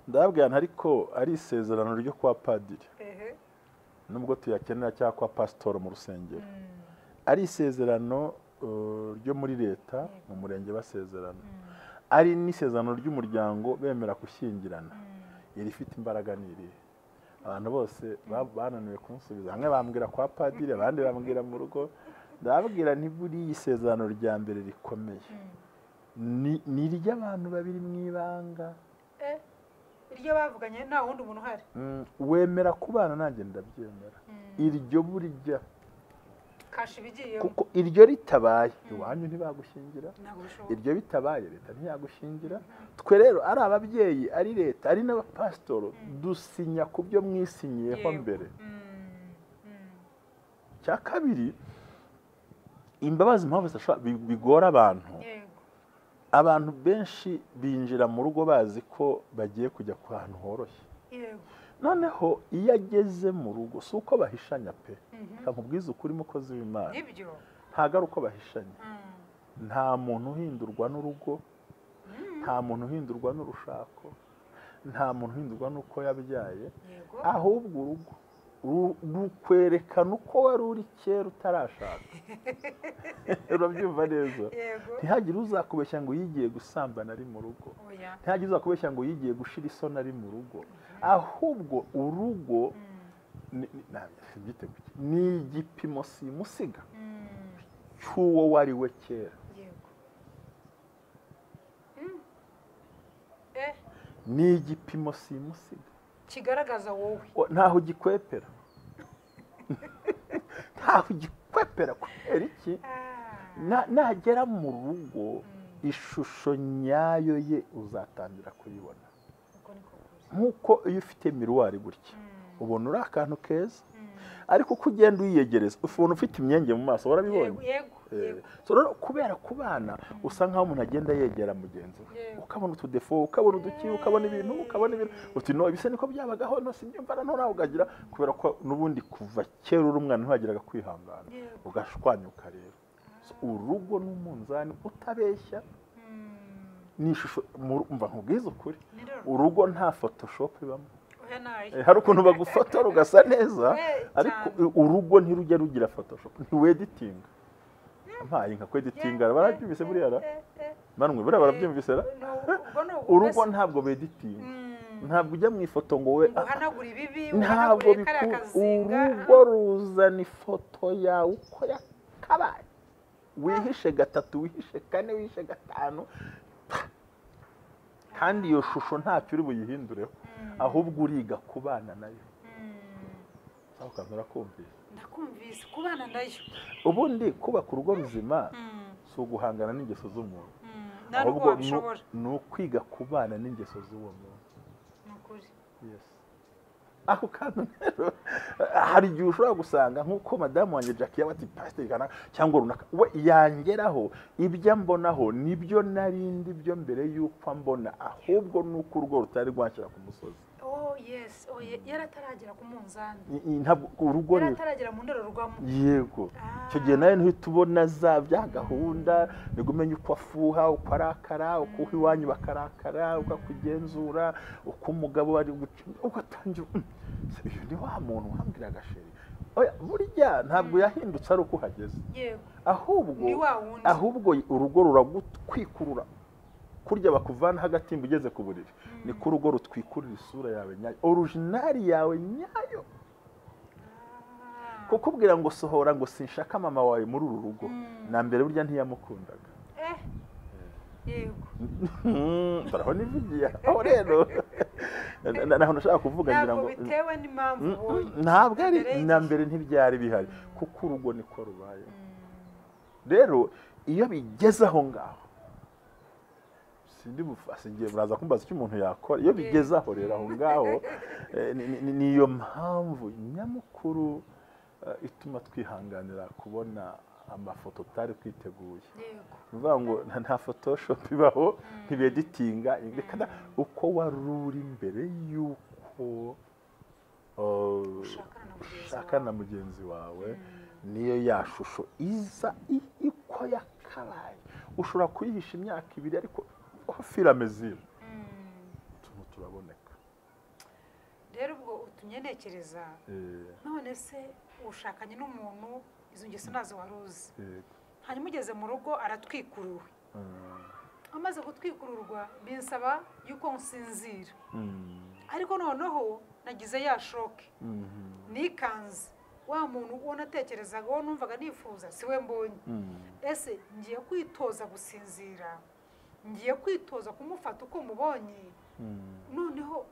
ndababwira nti ariko ari isezerano ryo kwa padiri, nubwo tuyakenera, cyangwa kwa pastor mu rusengero, ari isezerano ryo muri leta mu murenge basezerana, ari n'isezerano ry'umuryango bemera gushyingirana, irifite imbaraga ni irihe? Abantu bose bananiwe kunsubiza, bamwe bambwira kwa padiri, abandi bambwira mu rugo. Ndababwira nti buriya isezerano rya mbere rikomeye ni iry'abantu babiri mu ibanga, iryo bavuganye nta wundi muntu uhari. Wemera kubana nanjye ndabyemera, iryo burya kuko iryo ritabaye iwanyu ntibagushyingira, iryo bitabaye leta ntiyagushyingira. Twe rero ari ababyeyi, ari leta, ari n'abapasitoro, dusinya ku byo mwisinyiyeho mbere. Cya kabiri, imbabazi impamvu bigora abantu, abantu benshi binjira mu rugo bazi ko bagiye kujya ku hantu horoshye. Noneho iyo ageze mu rugo si uko bahishanya pe, nkubwiza ukuri mukozi w'Imana, ntabwo ari uko bahishanya. Nta muntu uhindurwa n'urugo, nta muntu uhindurwa n'urushako, nta muntu uhindurwa n'uko yabyaye, ahubwo urugo rukwerekana uko wari uri kera utarashaka. Urabyumva neza? Ntihagire uzakubeshya ngo yigiye gusambana ari mu rugo, ntihagire uzakubeshya ngo yigiye gushira isoni ari mu rugo, ahubwo urugo ni igipimo simusiga cy'uwo wari we kera. Ni igipimo simusiga kigaragaza wowe, ntaho gikwepera, ntaho gikwepera. Kubera iki? Nagera mu rugo ishusho nyayo ye uzatangira kuyibona. Nk'uko iyo ufite miruwari gutya ubona uri akantu keza, Ariko uko ugenda uyiyegereza ufubona ufite imyenge mu maso, warabibonye? Yego. So rero kubera kubana usa nkaho umuntu agenda yegera mugenzi we, ukabona utudefo, ukabona uduki, ukabona ibintu, uti no ibise niko byabagaho, no simbyumva no nawe ugagira, kubera ko nubundi kuva kera uri umwana ntiwagiraga kwihangana, ugashwanyuka. Rero urugo n'umunzani utabeshya ni ishusho, mva nkubwize ukuri, urugo nta photoshop ibamo. Hari ukuntu bagufotora ugasa neza, ariko urugo ntirujya rugira photoshop, ntiweditinga. Mpaye nka kweditinga barabyumvise buriya ra manwe buriya barabyumvise ra. Urugo ntabwo beditinga, ntabwo ujya mu ifoto ngo we uhanagura ibibi, ntabwo urugo ruzana ifoto yawe uko yakabaye, wihishe gatatu, wihishe kane, wihishe gatanu, kandi iyo shusho ntacyo uri buyihindureho, ahubwo uriga kubana nayo. Aho kantu urakumvise? Ndakumvise, kubana nayo. Ubundi kubaka urugo ruzima si uguhangana n'ingeso z'umuntu, ahubwo ni ukwiga kubana n'ingeso z'uwo muntu. Yes. Ako kantu rero hari igihe ushobora gusanga nk'uko madamu wanjye Jackie yaba ati pasiteri kanaka cyangwa runaka, we yangeraho ibyo mbonaho nibyo narindi byo mbere y'uko ambona, ahubwo nuko urugo rutari rwashyira ku musozi. Oh yes, oh yarataragera ku munzani. Ntabwo urugo yarataragera mu ndorerwamo. Yego. Icyo gihe nawe ntuhita ubona za bya gahunda, nibwo umenya uko afuha, uko arakara, uko iwanyu bakarakara, uko akugenzura, uko umugabo ari ugatangira uyu ni wa muntu wambwiraga sheri. Oya, burya ntabwo yahindutse ari uko uhageze. Yego. Ahubwo urugo ruragutwikurura. Kurya bakuvana hagatimba ugeze ku buriri, niko urugo rutwikurira isura yawe nyayo, originali yawe nyayo. Kukubwira ngo sohora ngo sinshaka mama wawe muri uru rugo, na mbere burya ntiyamukundaga. Yego. Baraho nivugiye aho rero naho nashaka kuvuga ngira ngo bitewe n'impamvu ubonye, ntabwo ari na mbere ntibyari bihari, kuko urugo niko rubaye. Rero iyo bigeze aho ngaho, sindi bufasingiye muraza kumbaza icyo umuntu yakora iyo bigeze aho. Rero aho ngaho niyo mpamvu nyamukuru ituma twihanganira kubona amafoto tutari twiteguye. Bivuga ngo nta photoshop ibaho, ntibeditinga, uko wari uri mbere y'uko ushakana na mugenzi wawe, niyo ya shusho iza uko yakabaye. Ushobora kuyihisha imyaka ibiri, ariko fil à mesure utuntu turaboneka. Rero ubwo utumye ntekereza, none se ushakanye n'umuntu izo ngeso nazo wari uzi, hanyuma ugeze mu rugo aratwikuruwe, amaze gutwikururwa binsaba yuko nsinzira, ariko noneho nagize ya shoke, nikanze wa muntu uwo natekerezaga, uwo numvaga nifuza si we mbonye. Ese ngiye kwitoza gusinzira, ngiye kwitoza kumufata uko mubonye? Noneho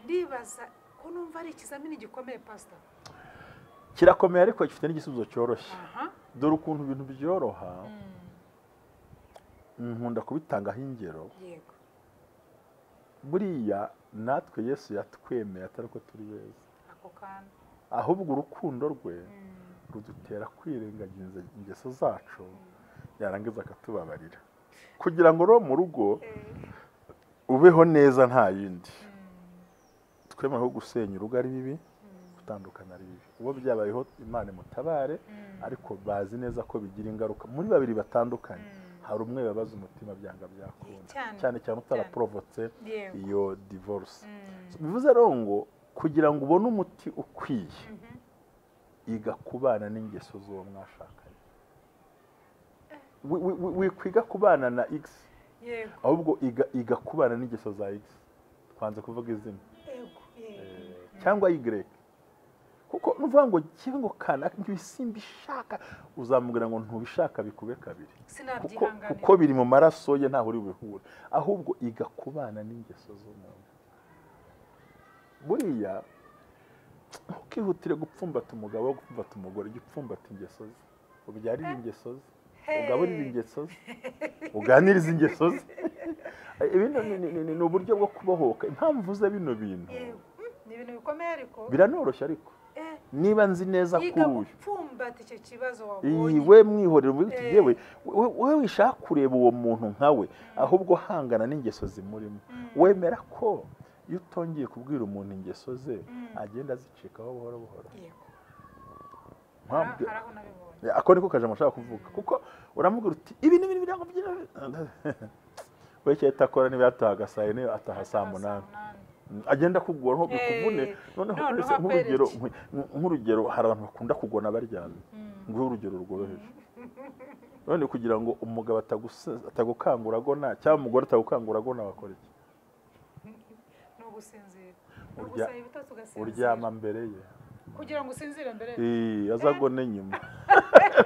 ndibaza ko numva ari ikizamini gikomeye pastor. Kirakomeye ariko gifite n'igisubizo cyoroshye. Dore ukuntu ibintu byoroha, nkunda kubitangaho ingero. Yego. Buriya natwe Yesu yatwemeye atari uko turi beza, ako kantu, ahubwo urukundo rwe rudutera kwirengagiza ingeso zacu, yarangiza akatubabarira kugira ngo ro mu rugo ubeho neza nta yindi. Twemera ko gusenya urugo ari bibi, gutandukana ari bibi. Uwo byabayeho Imana imutabare, ariko bazi neza ko bigira ingaruka muri babiri batandukanye. Hari umwe babaza umutima byanga byakunda, cyane cyane utaraporovotse iyo divorce. Bivuze rero ngo kugira ngo ubone umuti ukwiye, iga kubana n'ingeso z'uwo mwashakanye. Wikwiga kubana na X, ahubwo iga kubana n'ingeso za X. Twanze kuvuga izina cyangwa Y, kuko nuvuga ngo kibe ngo kana ibisimbishaka, uzamubwira ngo ntubishaka bikube kabiri, kuko biri mu maraso ye, ntaho uri buhure. Ahubwo iga kubana n'ingeso z'umuntu. Buriya ntukihutire gupfumbata umugabo, gupfumbata umugore, jya upfumbata ingeso ze, ubyarire ingeso ze, ugaburire ingeso ze, uganirize ingeso ze. Ibino ni uburyo bwo kubohoka. Impamvu ze bino bintu ni ibintu bikomeye, ariko biranoroshye. Ariko Niba nzi neza Yiga kuri uyu gupfumbata icyo kibazo wabonye. We mwihorera uvuge uti yewe wowe wishaka kureba uwo muntu nkawe, ahubwo hangana n'ingeso zimurimo. Wemera ko iyo utongeye kubwira umuntu ingeso ze agenda azicikaho buhoro buhoro. Yego. Mpamvu Hari aho nabibonye. Ako niko kajambo ashaka kuvuga, kuko uramubwira uti ibi ni ibintu bya we icyo ahita akora niba yatahaga saa yine ataha saa munani, agenda akugora nko bikuvune. Noneho Noneho uretse nk'urugero akwereke. Nk'urugero hari abantu bakunda kugona baryamye, nguhe urugero rworoheje. None kugira ngo umugabo atagukangura agona cyangwa umugore atagukangura agona, wakora iki? Ni ugusinzira. Ni ugusaba ibitotsi ugasinzira. Uryama mbere ye Kugira ngo usinzire mbere. Azagone nyuma.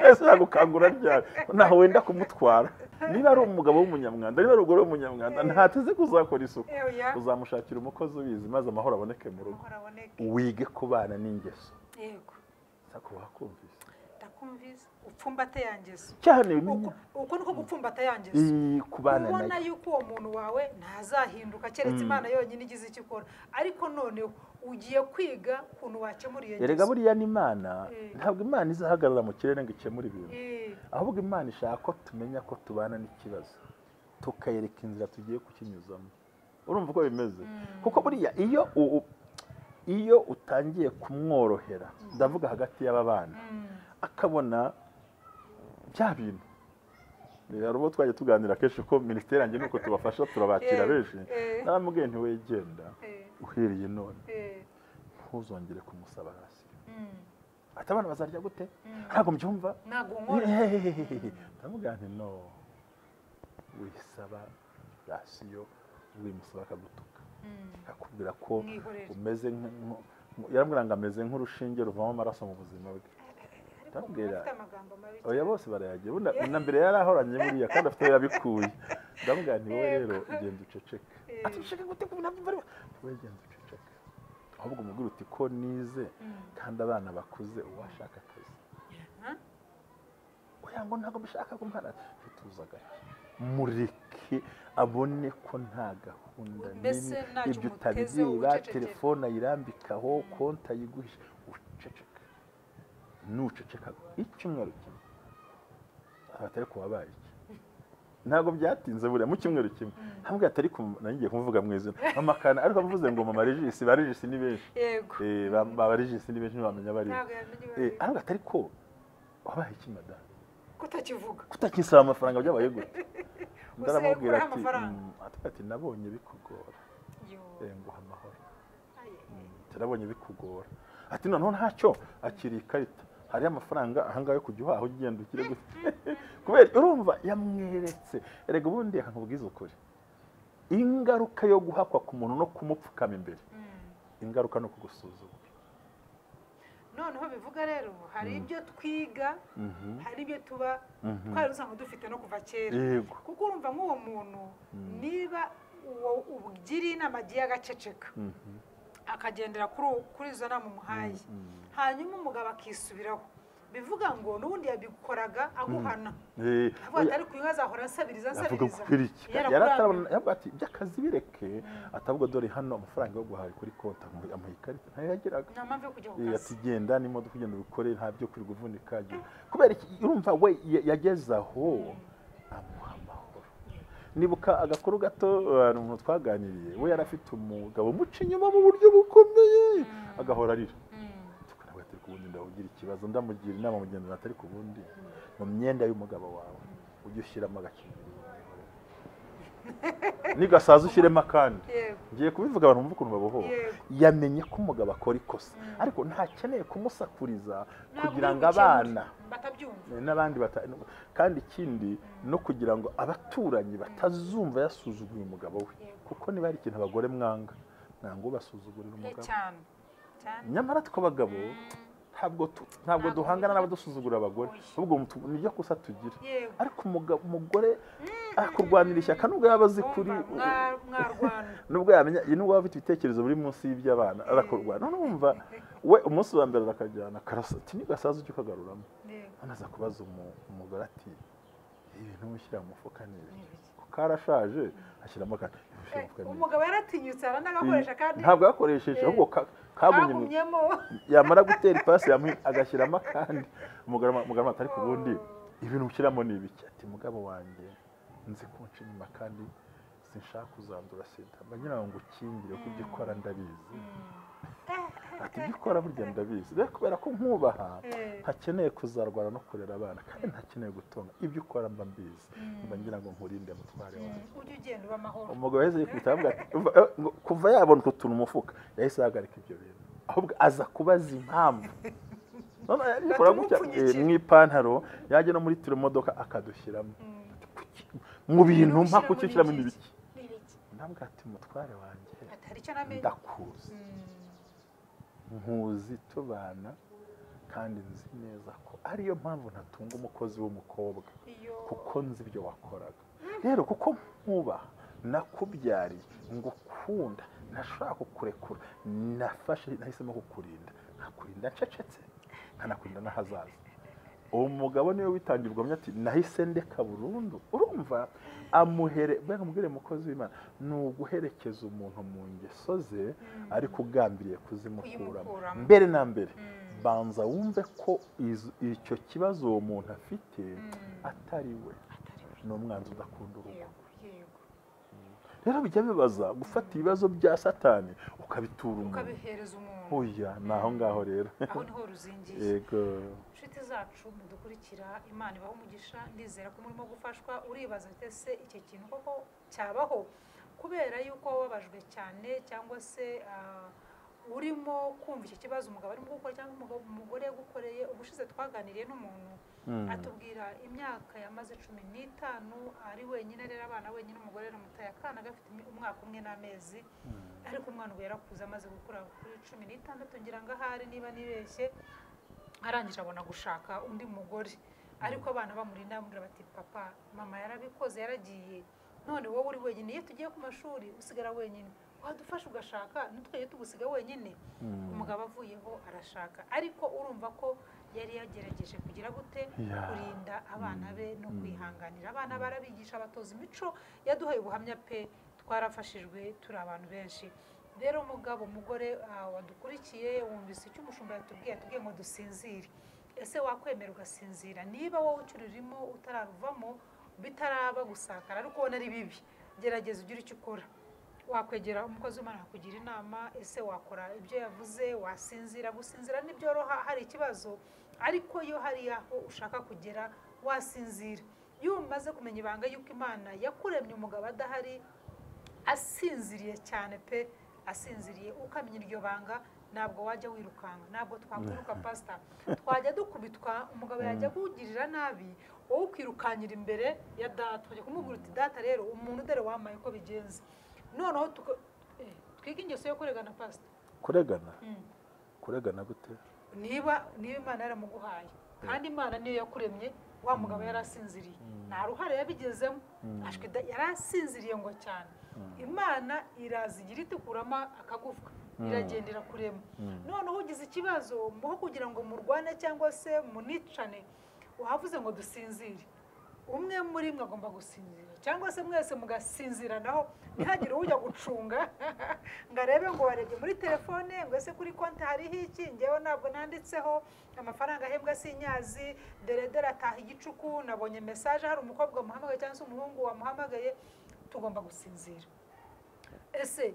Ese yagukangura ryari? Ntaho wenda kumutwara. Niba ari umugabo w'umunyamwanda, niba ari umugore w'umunyamwanda, ntateze kuzakora isuku. Oya. Uzamushakira umukozi ubizi maze amahoro aboneke mu rugo. Amahoro aboneke. Wige kubana n'ingeso. Yego. Sako wakumvise. Ndakumvise. Upfumbate ya ngeso. Cyane bimenye. Uko niko gupfumbata ya ngeso. Kubana Ubona nayo. yuko uwo muntu wawe ntazahinduka keretse Imana yonyine igize icyo ikora. Ariko noneho ugiye kwiga ukuntu wakemura iyo Erega ngeso. buriya n'Imana, ntabwo Imana izahagarara mu kirere ngo ikemure ibintu. Ahubwo Imana ishaka ko tumenya ko tubana n'ikibazo, tukayereka inzira tugiye kukinyuzamo. Urumva uko bimeze? Kuko buriya iyo utangiye kumworohera, ndavuga hagati y'aba bana, akabona bya bintu. Hari ubwo twajya tuganira kenshi ko minisiteri yanjye nuko tubafasha turabakira benshi. Naramubwiye nti wegenda uhereye none ntuzongere kumusaba hasi. Ati abana bazarya gute? Ntabwo mbyumva. Ntabwo nkora. Ndamubwira nti no, wisaba rasiyo, wimusaba akagutuka, akakubwira ko Mwihorere. umeze yarambwira ngo ameze nk'urushinge ruvamo amaraso mu buzima bwe. Ariko Ndamubwira umuntu afite amagambo mabi oya bose barayagira. Ubundi na mbere yari ahoranye buriya kandi afite aho yabikuye. Ndamubwira nti wowe rero genda uceceke. Ati uceceke gute ko ntabwo mva? Wowe genda uceceke. Ahubwo umubwire uti ko nize kandi abana bakuze uwashaka akazi. Oya ngo ntabwo mbishaka ko mwana tuza gake. Mureke abone ko nta gahunda Mbese nini, ntacyo ibyo umutezeho, utabireba, ucecekere. Telefone ayirambikaho, konti ayiguhisha, uceceke. Nuceceka icyumweru kimwe, atari ku wabaye iki? Ntabwo byatinze buriya mu cyumweru kimwe hamwe atari ku nanjye kumuvuga mu izina mama kana, ariko mvuze ngo mama Regis, ba Regis ni benshi. Yego. Ba Regis ni benshi ntibamenya bari. Ntabwo yamenye bari. Ariko atari ko wabaye iki madame? Kutakivuga. Kutakisaba amafaranga byabaye gute? Ndaramubwira ukuraho ati amafaranga. Ati nabonye bikugora. Yo. Nguha amahoro. Aye. Nabonye bikugora. Ati noneho ntacyo akiri ikarita. Hari amafaranga ahangaha yo kujya uhaha ugenda ukire gute? Kubera urumva yamweretse. Erega ubundi reka nkubwize ukuri. Ingaruka yo guhakwa ku muntu no kumupfukama imbere. Ingaruka no kugusuzugura. Noneho bivuga rero hari ibyo twiga, hari ibyo tuba twari dusanzwe dufite no kuva kera. Yego. Kuko urumva nk'uwo muntu niba uwo ugiriye inama agiye agaceceka, akagendera kuri izo nama umuhaye, hanyuma umugabo akisubiraho, bivuga ngo n'ubundi yabikoraga aguhana. Avuga ati ariko uyu azahora ansabiriza Avuga ansabiriza. kuri iki Yarakurambiwe. Yaratarabona, yavuga ati iby'akazi bireke, atavuga dore hano amafaranga yo guhaha kuri konti, amuha ikarita ntayo yagiraga. Nta mpamvu yo kujya ku kazi. Ati genda n'imodoka ugenda ubikore, nta byo kwirirwa uvunika. Kubera iki? Urumva we yageze aho amuha amahoro. Nibuka agakuru gato, hari umuntu twaganiriye, we yari afite umugabo umuca inyuma mu buryo bukomeye, agahora arira. Ntabwo atari ku wundi, ndagira ikibazo, ndamugira inama mugenzi atari ku wundi, mu myenda y'umugabo wawe ujye ushyiramo agakingirizo, nigasaza ushyiremo akandi. Yego. Ngiye kubivuga abantu bumve ukuntu babohoka. Yego. Yamenye ko umugabo akora ikosa, ariko ntakeneye kumusakuriza Ntabwo kugira uri ngo bukemure. abana batabyumva n'abandi kandi ikindi no kugira ngo abaturanyi batazumva yasuzuguye umugabo we. Yego. Kuko niba hari ikintu abagore mwanga, mwanga ubasuzugurira umugabo. Cyane cyane. Nyamara twe abagabo ntabwo ntabwo Ntabwo duhangana bigira- n'abadusuzugura abagore, Oya. ahubwo niryo kosa tugira. Yego. Ariko umugore akurwanira ishyaka nubwo yaba azi kuri Wumva mwarwana. Nubwo yamenya, nubwo yaba afite ibitekerezo biri munsi y'iby'abana, arakurwana. None wumva we umunsi wa mbere arakajyana karasa, ati nigasaza ujye ukagaruramo. Yego. Hano aza kubaza umugore ati ibintu wishyira mu mufuka ni ibiki? Ni ibiki? Ko Karashaje ashyiramo akandi. Umugabo yaratinyutse aranagakoresha kandi ntabwo yakoresheje ahubwo kagumyemo. Yamara gutera ipasi agashyiramo akandi. Umugabo atari ku bundi ibintu ushyiramo ni ibiki? Ati mugabo wanjye nzi kunca inyuma kandi sinshaka kuzandura sida, mba ngira ngo ukingire kuko ibyo ukora ndabizi. Ati ibyo ukora burya ndabizi, rero kubera ko nkubaha ntakeneye kuzarwara no kurera abana kandi ntakeneye gutunga, ibyo ukora mba mbizi, mba ngira ngo nkurinde mutware wanjye, ujye ugenda uba amahoro. Umugabo yahise yikubita avuga ati kuva yabona utwo tuntu mu mufuka yahise ahagarika ibyo bintu, ahubwo aza kubaza impamvu. None yabikora gutya mu ipantaro yajya no muri tiro modoka akadushyiramo mu bintu mpa kucyishyiramo n'ibiki. Ntabwo ati mutware wanjye ndakuzi, nkuzi tubana kandi nzi neza ko ariyo mpamvu ntatunga umukozi w'umukobwa, kuko nzi ibyo wakoraga. Rero kuko nkubaha nakubyariye ngukunda ntashobora kukurekura, nafashe nahisemo kukurinda, nkakurinda ncecetse nkanakurinda n'ahazaza. Uwo mugabo niwe witangira ubwamya ati nahise ndeka burundu. Urumva amuhere bwa mukozi w'Imana ni uguherekeza umuntu mu ngeso ze ariko ugambiriye kuzimukuramo. Mbere na mbere banza wumve ko icyo kibazo uwo muntu afite atari we, ni umwanzi udakunda urugo. Rero bijya bibaza gufata ibibazo bya Satani ukabitura umuntu, ukabihereza umuntu. Oya, naho ngaho rero aho niho ruzingiye. Yego, inshuti zacu mudukurikira, Imana ibahe umugisha, ndizera ko murimo gufashwa. Uribaza ute se icyo kintu koko cyabaho? Kubera yuko wababajwe cyane cyangwa se urimo kumva icyo kibazo umugabo arimo gukora cyangwa umugore yagukoreye. Ubushize twaganiriye n'umuntu atubwira imyaka yamaze 15 ari wenyine arera abana wenyine, umugore aramutaye, akana gafite umwaka umwe n'amezi, ariko umwana ubu yarakuze amaze gukura kuri 16 ngira ngo ahari niba nibeshye, arangije abona gushaka undi mugore. Ariko abana bamurinda bamubwira bati papa mama yarabikoze yaragiye, none wowe uri wenyine, iyo tugiye ku mashuri usigara wenyine, wadufasha ugashaka ntitweye tugusiga wenyine. Umugabo avuyeho arashaka, ariko urumva ko yari yagerageje kugira gute kurinda abana be no kwihanganira abana. Barabigisha batoza imico, yaduhaye ubuhamya pe, twarafashijwe turi abantu benshi. Rero umugabo umugore wadukurikiye wumvise icyo umushumba yatubwiye, yatubwiye ngo dusinzire. Ese wakwemera ugasinzira niba wowe ucururimo utararuvamo bitaraba gusakara ariko ubona ari bibi? Gerageza ugire icyo ukora. Wakwegera umukozi w'Imana akakugira inama, ese wakora ibyo yavuze? Wasinzira? Gusinzira ntibyoroha hari ikibazo, ariko iyo hari aho ushaka kugera wasinzira. Iyo umaze kumenya ibanga y'uko Imana yakuremye umugabo adahari asinziriye cyane pe, asinziriye, ukamenya iryo banga ntabwo wajya wirukanka, ntabwo twakwiruka pastor, twajya dukubitwa, umugabo yajya kugirira nabi wowe ukirukanyira imbere ya data, ujya kumubwira uti data rero umuntu dore wamaye uko bigenze. Noneho twige ingeso yo kuregana pastor. Kuregana? Kuregana gute? Niba Imana yaramuguhaye kandi Imana niyo yakuremye, wa mugabo yarasinziriye nta ruhare yabigezemo, yarasinziriye ngo cyane, Imana irazigira itikuramo akagufwa iragendera kurema. Noneho ugize ikibazo muho kugira ngo murwane cyangwa se municane, wavuze ngo dusinzire, umwe muri mwe agomba gusinzira cyangwa se mwese mugasinzira, naho ntihagire ujya gucunga ngo arebe ngo warebye muri telefone ngo ese kuri konti hariho iki, ngewe ntabwo nanditseho amafaranga ahembwa sinyazi, dere ataha igicuku, nabonye message hari umukobwa wamuhamagaye cyangwa se umuhungu wamuhamagaye. Tugomba gusinzira. Ese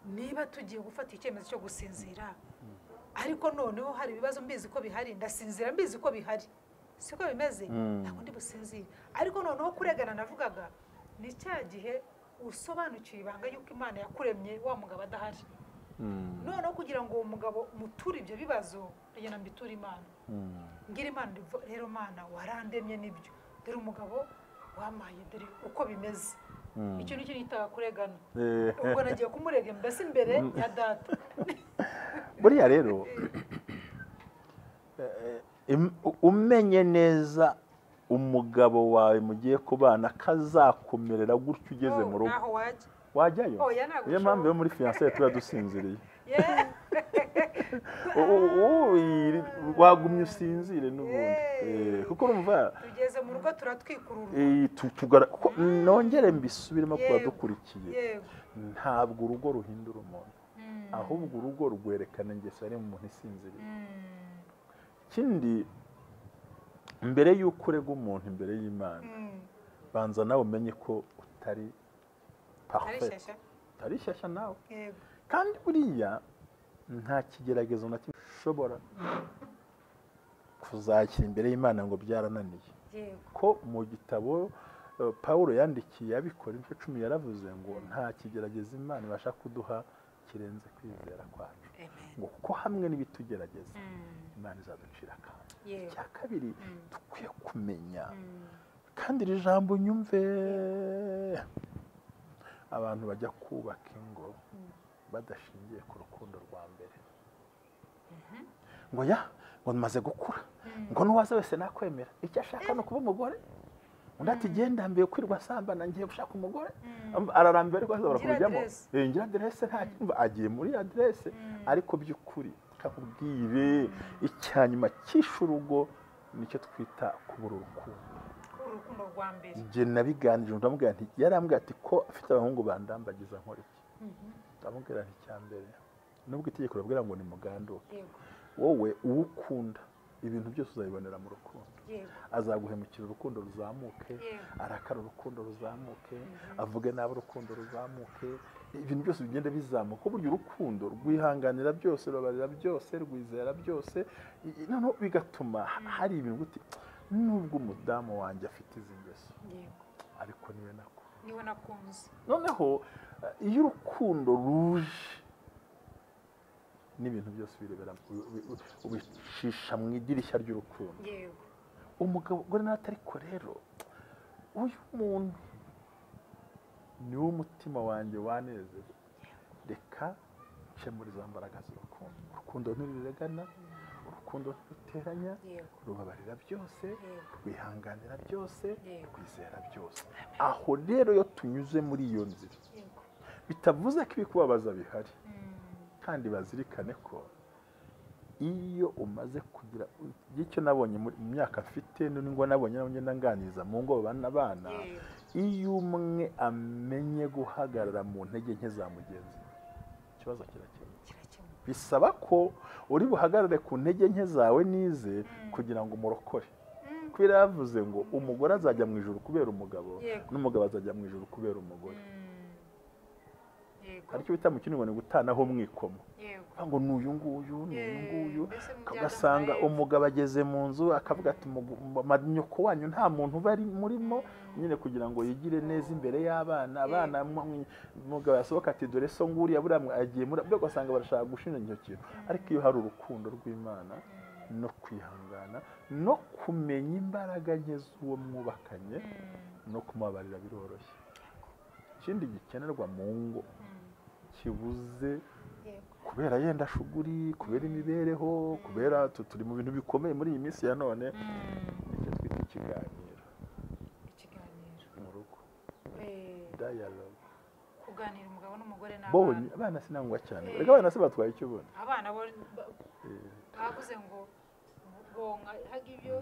niba tugiye gufata icyemezo cyo gusinzira, ariko noneho hari ibibazo mbizi ko bihari, ndasinzira mbizi ko bihari, siko bimeze, ntabwo ndi businzire. Ariko noneho kuregana navugaga ni cya gihe usobanukiwe ibanga y'uko Imana yakuremye wa mugabo adahari. Noneho kugira ngo uwo mugabo muture ibyo bibazo, ndagenda mbiture Imana, ngira Imana rero Mana warandemye nibyo, dore umugabo wamaye, dore uko bimeze. Icyo nicyo nitaga kuregana. Ubwo nagiye kumurega mbese imbere ya data. Buriya rero umenye neza umugabo wawe mugiye kubana kazakumerera gutyo ugeze mu rugo, wajyayo. Niyo mpamvu yo muri fiancé tuba dusinziriye. Wagumye usinzire n'ubundi, kuko urumva tugeze mu rugo turatwikurura. Nongere mbisubiremo kuba dukurikiye, ntabwo urugo ruhindura umuntu, ahubwo urugo rwerekana ingeso ari mu muntu isinziriye. Ikindi, mbere y'uko urega umuntu imbere y'Imana, banza nawe umenye ko utari parfait, utari shyashya nawe. Kandi buriya nta kigeragezo na kimwe ushobora kuzakira imbere y'Imana ngo byarananiye. Ko mu gitabo Pawulo yandikiye Abikorinto 10 yaravuze ngo nta kigeragezo Imana ibasha kuduha kirenze kwizera kwacu, ngo kuko hamwe n'ibitugerageza Imana izaducira akantu. Icya kabiri dukwiye kumenya, kandi iri jambo nyumve, abantu bajya kubaka ingo badashingiye ku rukundo rwa mbere, ngo ya ngo maze gukura, ngo n'uwaza wese nakwemera, icyo ashaka no kuba umugore. Undi ati genda mbiye kwirwa sambana ngiye gushaka umugore, ararambiwe ariko azabura kubijyamo, ngira adresse nta cyumva, agiye muri adresse. Ariko by'ukuri kakubwire, icyanyuma cyishurugo nicyo twita kubura urukundo. Urukundo rwa mbere. Nge nabiganije ndamubwira nti, yarambwira ati ko afite abahungu bandambagiza nkora iki? Ndamubwira nti cya mbere, nubwo itegeko ribabwira ngo ni muganduke, wowe uwukunda ibintu byose uzabibonera mu rukundo. Azaguhemukira urukundo ruzamuke, arakara urukundo ruzamuke, avuge nabi urukundo ruzamuke, ibintu byose bigenda bizamuka. Burya urukundo rwihanganira byose, rubabarira byose, rwizera byose, noneho bigatuma hari ibintu guti nubwo umudamu wanjye afite izi ngeso, ariko niwe nakunze. Noneho iyo urukundo ruje n'ibintu byose birebera, ubicisha mu idirishya ry'urukundo. Umugabo gore natariko rero uyu muntu niwo umutima wanjye wanezerewe, reka nce muri za mbaraga z'urukundo. Urukundo ntiruregana, urukundo ntiruteranya, rubabarira byose, rwihanganira byose, rwizera byose. Aho rero iyo tunyuze muri iyo nzira, bitavuze ko ibikubabaza bihari, kandi bazirikane ko iyo umaze kugira icyo nabonye mu myaka mfite n'ingo nabonye nganiriza mu ngo babana abana, iyo umwe amenye guhagarara mu ntege nke za mugenzi we, ikibazo kirakemuka. Bisaba ko uri buhagarare ku ntege nke zawe nize kugira ngo umurokore. Kubera yavuze ngo umugore azajya mu ijuru kubera umugabo, n'umugabo azajya mu ijuru kubera umugore. Hari icyo bita mu kinyarwanda ngo gutanaho mwikomo, ngo n'uyu nguyu n'uyu nguyu, ugasanga umugabo ageze mu nzu akavuga ati nyoko wanyu nta muntu bari murimo, nyine kugira ngo yigire neza imbere y'abana. Abana umugabo yasohoka ati dore so nguriya buriya agiye muri, ugasanga barashaka gushinja icyo kintu. Ariko iyo hari urukundo rw'Imana no kwihangana no kumenya imbaraga nke z'uwo mwubakanye no kumubabarira biroroshye. Ikindi gikenerwa mu ngo kibuze kubera yenda shuguri, kubera imibereho, kubera turi mu bintu bikomeye muri iyi minsi ya none, nicyo twita ikiganiro. Mu rugo dialogue, kuganira umugabo n'umugore n'abana. Bonye abana sinangwa cyane, reka abana se batwaye icyo ubona. Abana bo bavuze ngo bonka haga ibyo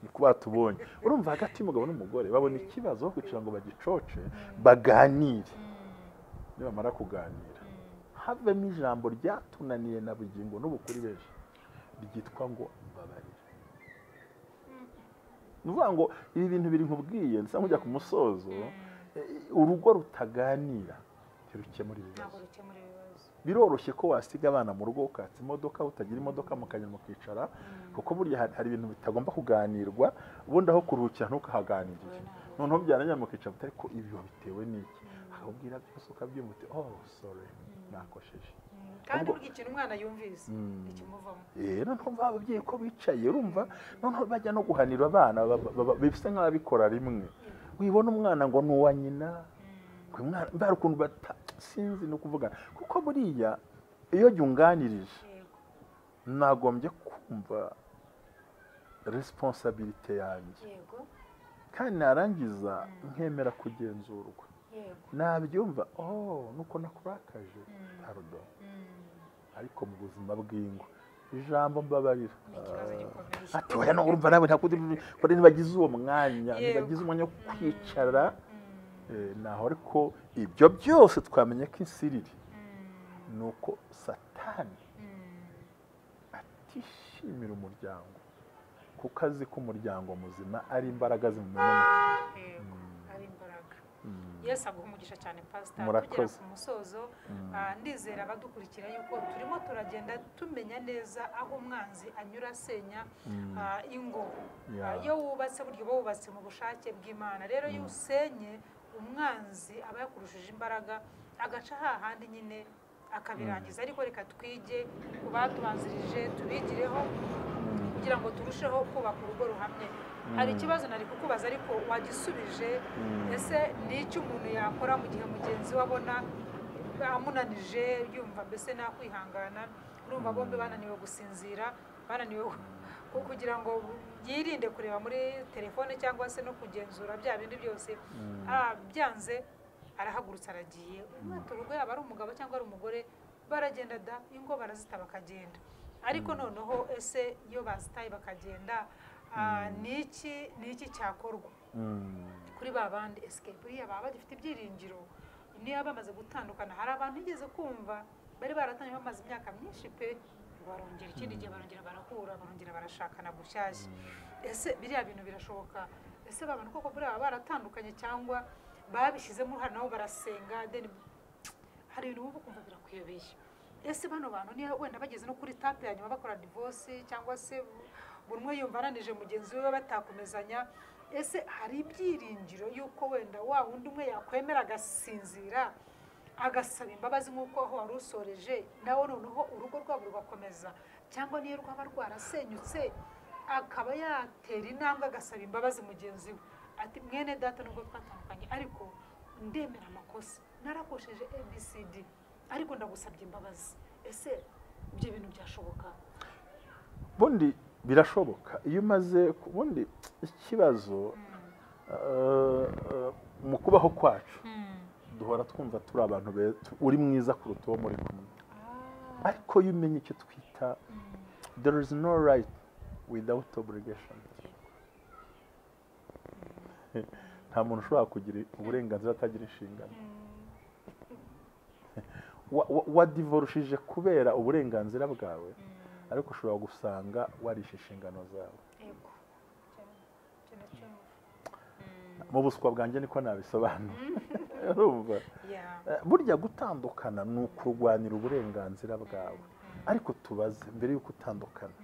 niko batubonye. Urumva hagati y'umugabo n'umugore babona ikibazo kugira ngo bagicoce baganire. Nibamara kuganira havemo ijambo ryatunaniye na bugingo n'ubukuri benshi ryitwa ngo mbabarire. Nuvuga ngo ibi bintu biri nkubwiye nsa nkujya ku musozo, urugo rutaganira ntirukemura ibibazo. Biroroshye ko wasiga abana mu rugo ukatsa imodoka, utagira imodoka mukanyura mukicara, kuko burya hari ibintu bitagomba kuganirwa, ubundi aho kuruhukira ntukahaganirire. Noneho byarangira mukicara ariko ibi bitewe n'iki, akakubwira byose ukabyumva uti oh sorry nakosheje. Kandi burya ikintu umwana yumvise ikimuvamo. Noneho ababyeyi ko bicaye urumva noneho bajya no guhanira abana bisa nk'ababikora rimwe. Wibona umwana ngo ni uwa nyina, mbara ukuntu sinzi no kuvuga, kuko buriya iyo yunganirije nagombye kumva responsabilité yanjye, kandi narangiza nkemera kugenzurwa. Nabyumva oh nuko nakurakaje, pardon, Ariko mu buzima bw'ingo ijambo mbabarira Ni ikibazo gikomeye. Ati oya, no urumva nawe ntabwo ntibagize uwo mwanya, ntibagize umwanya wo kwicara. Naho ariko ibyo byose twamenye ko insiriri ni uko Satani atishimira umuryango, kuko azi ko umuryango muzima ari imbaraga zimumena umutwe. Yego, ari imbaraga. Yesu aguha umugisha cyane, Pasita. Murakoze. Tugera ku musozo, ndizera abadukurikira yuko turimo turagenda tumenya neza aho umwanzi anyura asenya ingo. Iyo wubatse, burya uba wubatse mu bushake bw'Imana. Rero iyo usenye, umwanzi aba yakurushije imbaraga, agaca hahandi nyine akabirangiza. Ariko reka twige ku batubanzirije, tubigireho kugira ngo turusheho kubaka urugo ruhamye. Hari ikibazo nari kukubaza ariko wagisubije. Ese ni iki umuntu yakora mu gihe mugenzi we abona amunanije, yumva mbese nakwihangana, urumva bombi bananiwe gusinzira, bananiwe kugira ngo yirinde kureba muri telefone cyangwa se no kugenzura bya bindi byose, byanze arahagurutse aragiye, umwete urugo, yaba ari umugabo cyangwa ari umugore, baragenda da, ingo barazita bakagenda. Ariko noneho ese iyo bazitaye bakagenda, ni iki cyakorwa kuri ba bandi? Esike buriya baba bagifite ibyiringiro niba bamaze gutandukana? Hari abantu nigeze kumva bari baratanye bamaze imyaka myinshi pe, barongera ikindi gihe barongera barahura, barongera barashakana bushyashya. Ese biriya bintu birashoboka? Ese ba bantu koko buriya baba baratandukanye cyangwa babishyizemo uruhare nabo barasenga? Then hari ibintu wumva ukumva birakuyobeye. Ese bano bantu niba wenda bageze no kuri étape ya nyuma bakora divorce, cyangwa se buri umwe yumva aranije mugenzi we batakomezanya, ese hari ibyiringiro y'uko wenda wa wundi umwe yakwemera agasinzira, agasaba imbabazi nk'uko aho wari usoreje, nawe noneho urugo rwabo rugakomeza? Cyangwa niyo rwaba rwarasenyutse, akaba yatera intambwe agasaba imbabazi mugenzi we, ati mwene data, nubwo twatandukanye ariko ndemera amakosa, narakosheje ABCD, ariko ndagusabye imbabazi. Ese ibyo bintu byashoboka? Bundi birashoboka iyo umaze ubundi ikibazo mu kubaho kwacu duhora twumva turi abantu beza, uri mwiza kuruta uwo muri kumwe. Ariko iyo umenya icyo twita "there is no right without obligation", nta muntu ushobora kugira uburenganzira atagira inshingano. Wadivorushije kubera uburenganzira bwawe, ariko ushobora gusanga warishe inshingano zawe. Yego, icyo ndacyumva. Mu buswa bwanjye niko nabisobanura, urumva? Burya gutandukana ni ukurwanira uburenganzira bwawe, ariko tubaze mbere y'uko utandukana,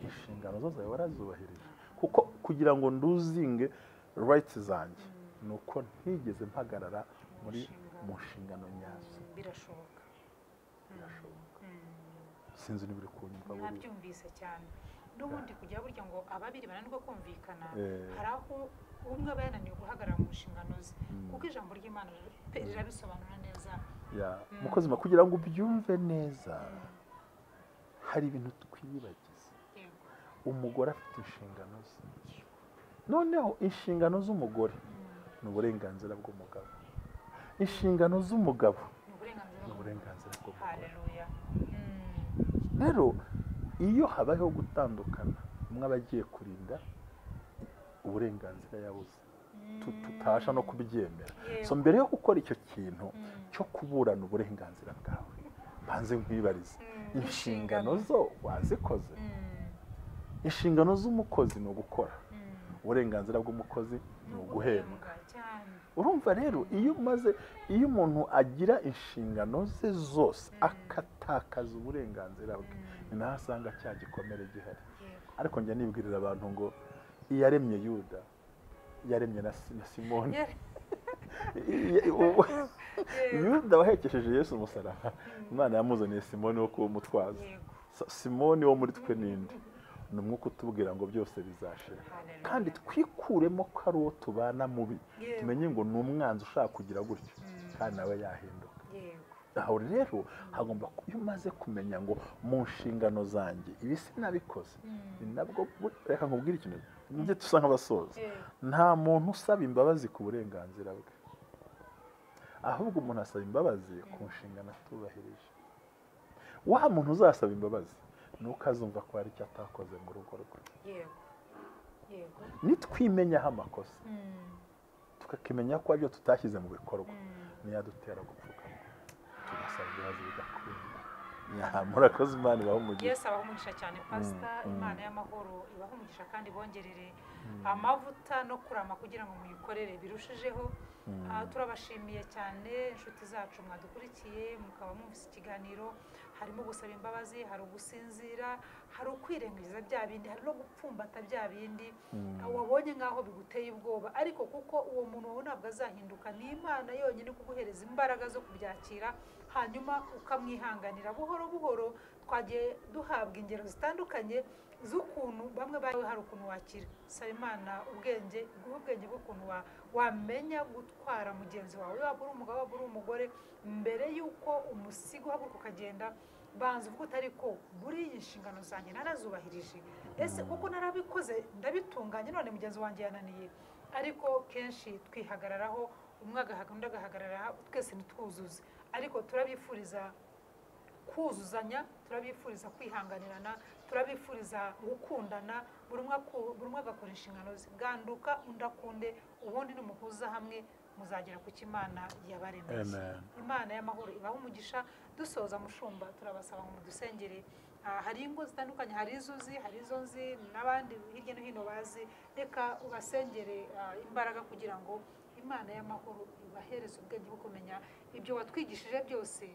inshingano zo zawe warazubahirije? Kuko kugira ngo nduzinge rights zanjye ni uko ntigeze mpagarara muri mu nshingano nyazo. Birashoboka. Birashoboka. Sinzi niba uri kunyumva buriya. Nabyumvise cyane. N'ubundi kujya burya ngo ababiri bananirwa kumvikana, Eh. hari aho umwe aba yananiwe guhagarara mu nshingano ze, kuko ijambo ry'Imana pe rirabisobanura neza. Ya, mukozi ma, kugira ngo ubyumve neza, hari ibintu twiyibagiza. Umugore afite inshingano ze. Noneho inshingano z'umugore ni uburenganzira bw'umugabo, inshingano z'umugabo ni uburenganzira ni uburenganzira bw'umugore. Haleluya. Rero iyo habayeho gutandukana, umwe aba agiye kurinda uburenganzira yabuze. Tutabasha no kubyemera. So mbere yo gukora icyo kintu cyo kuburana uburenganzira bwawe, mbanze nkwibarize, inshingano zo wazikoze? Inshingano z'umukozi ni ugukora, uburenganzira bw'umukozi ni uguhembwa. Cyane. Urumva rero, iyo umaze, iyo umuntu agira inshingano ze zose akatakaza uburenganzira bwe, ni naho asanga cya gikomere gihari. Ariko njya nibwirira abantu ngo iyaremye Yuda yaremye na Simoni. Yuda wahekesheje Yesu umusaraba, Imana yamuzaniye Simoni wo kuba umutwaza. Simoni wo muri twe ninde? Ni umwuka utubwira ngo byose bizashira. Haleluya. Kandi twikuremo ko ari uwo tubana mubi, tumenye ngo ni umwanzi ushaka kugira gutyo, kandi nawe yahinduka. Aho rero hagomba iyo umaze kumenya ngo mu nshingano zanjye ibi sinabikoze, ni nabwo reka nkubwire ikintu njye tusa nk'abasoza. Nta muntu usaba imbabazi ku burenganzira bwe, ahubwo umuntu asaba imbabazi ku nshingano atubahirije. Wa muntu uzasaba imbabazi nuko azumva ko hari icyo atakoze mu rugo rwe. Yego, yego. Nitwimenyaho amakosa tukakimenya ko aribyo tutashyize mu bikorwa, niyadutera gupfukama tugasaba imbabazi bigakunda. Murakoze, Imana ibahe umugisha. Yesu abahe umugisha cyane Pastor, Imana y'amahoro ibahe umugisha kandi bongerere amavuta no kurama kugira ngo muyikorere birushijeho. Turabashimiye cyane inshuti zacu mwadukurikiye, mukaba mwumvise ikiganiro. Harimo gusaba imbabazi, hari ugusinzira, hari ukwirengagiza bya bindi, hari no gupfumbata bya bindi wabonye nk'aho biguteye ubwoba, ariko kuko uwo muntu wawe ntabwo azahinduka, ni Imana yonyine kuguhereza imbaraga zo kubyakira, hanyuma ukamwihanganira buhoro buhoro. Twagiye duhabwa ingero zitandukanye z'ukuntu bamwe bawe hari ukuntu wakira. Saba Imana ubwenge, guha ubwenge bw'ukuntu wamenya gutwara mugenzi wawe, waba uri umugabo waba uri umugore, mbere y'uko umusiga uhaguruka ukagenda, banza uvuge uti ariko buriya inshingano zanjye narazubahirije, ese kuko narabikoze ndabitunganye, none mugenzi wanjye yananiye. Ariko kenshi twihagararaho, umwe agahagarara undi agahagarara, twese ntitwuzuze. Ariko turabifuriza kuzuzanya, turabifuriza kwihanganirana, turabifuriza gukundana, buri umwe agakora inshingano ze, ganduka undi akunde, ubundi numuhuza hamwe muzagera ku cyo Imana yabaremeye. Imana y'amahoro ibahe umugisha. Dusoza mushumba, turabasaba ngo mudusengere. Hari ingo zitandukanye, hari izo uzi, hari izo nzi n'abandi hirya no hino bazi. Reka ubasengere imbaraga kugira ngo Imana y'amahoro ibahereze ubwenge bwo kumenya ibyo watwigishije byose.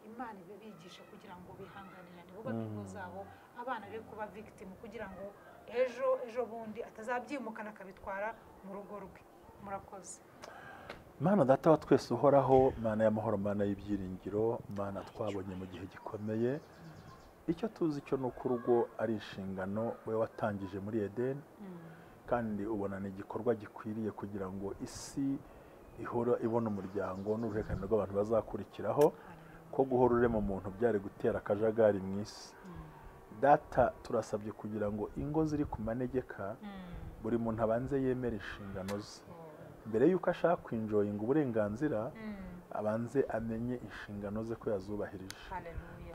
Imana ibibigisha kugira ngo bihanganirane, bubake ingo zabo, abana be kuba victim, kugira ngo ejo bundi atazabyimukana akabitwara mu rugo rwe. Murakoze. Mana Data wa twese uhoraho, Mana y'amahoro, Mana y'ibyiringiro, Mana twabonye mu gihe gikomeye, icyo tuzi cyo ni uko urugo ari inshingano we watangije muri Edeni, kandi ubona ni igikorwa gikwiriye kugira ngo isi ihora ibona umuryango n'uruhererekane rw'abantu bazakurikiraho, ko guhora urema umuntu byari gutera akajagari mu isi. Data, turasabye kugira ngo ingo ziri ku manegeka, buri muntu abanze yemere inshingano ze. Mbere y'uko ashaka kwinjoyinga uburenganzira, abanze amenye inshingano ze ko yazubahirije.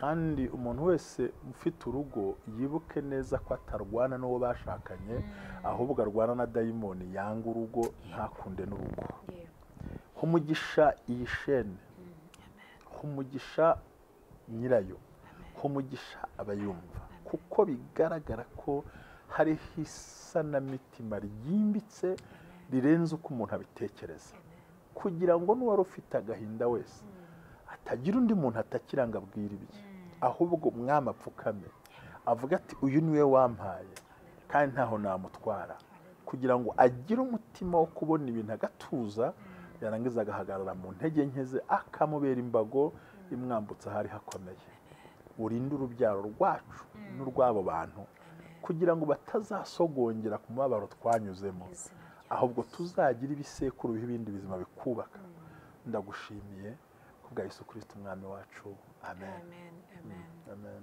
Kandi umuntu wese ufite urugo yibuke neza ko atarwana n'uwo bashakanye, ahubwo arwana na dayimoni yanga urugo ntakunde n'urugo. Humugisha iyi shene, humugisha nyirayo, humugisha abayumva, kuko bigaragara ko hariho isanamitima ryimbitse rirenze uko umuntu abitekereza, kugira ngo n'uwari ufite agahinda wese atagira undi muntu atakiranga abwira ibye, ahubwo umwami apfukame avuga ati uyu niwe wampaye kandi ntaho namutwara, kugira ngo agire umutima wo kubona ibintu agatuza, yarangiza agahagarara mu ntege nke ze akamubera imbago imwambutsa ahari hakomeye. Urinde urubyaro rwacu n'urw'abo bantu kugira ngo batazasogongera ku mubabaro twanyuzemo, ahubwo tuzagira ibisekuru b'ibindi bizima bikubaka. Ndagushimiye kubwa Yesu Kristo umwami wacu. Amen. Amen. Amen. Amen.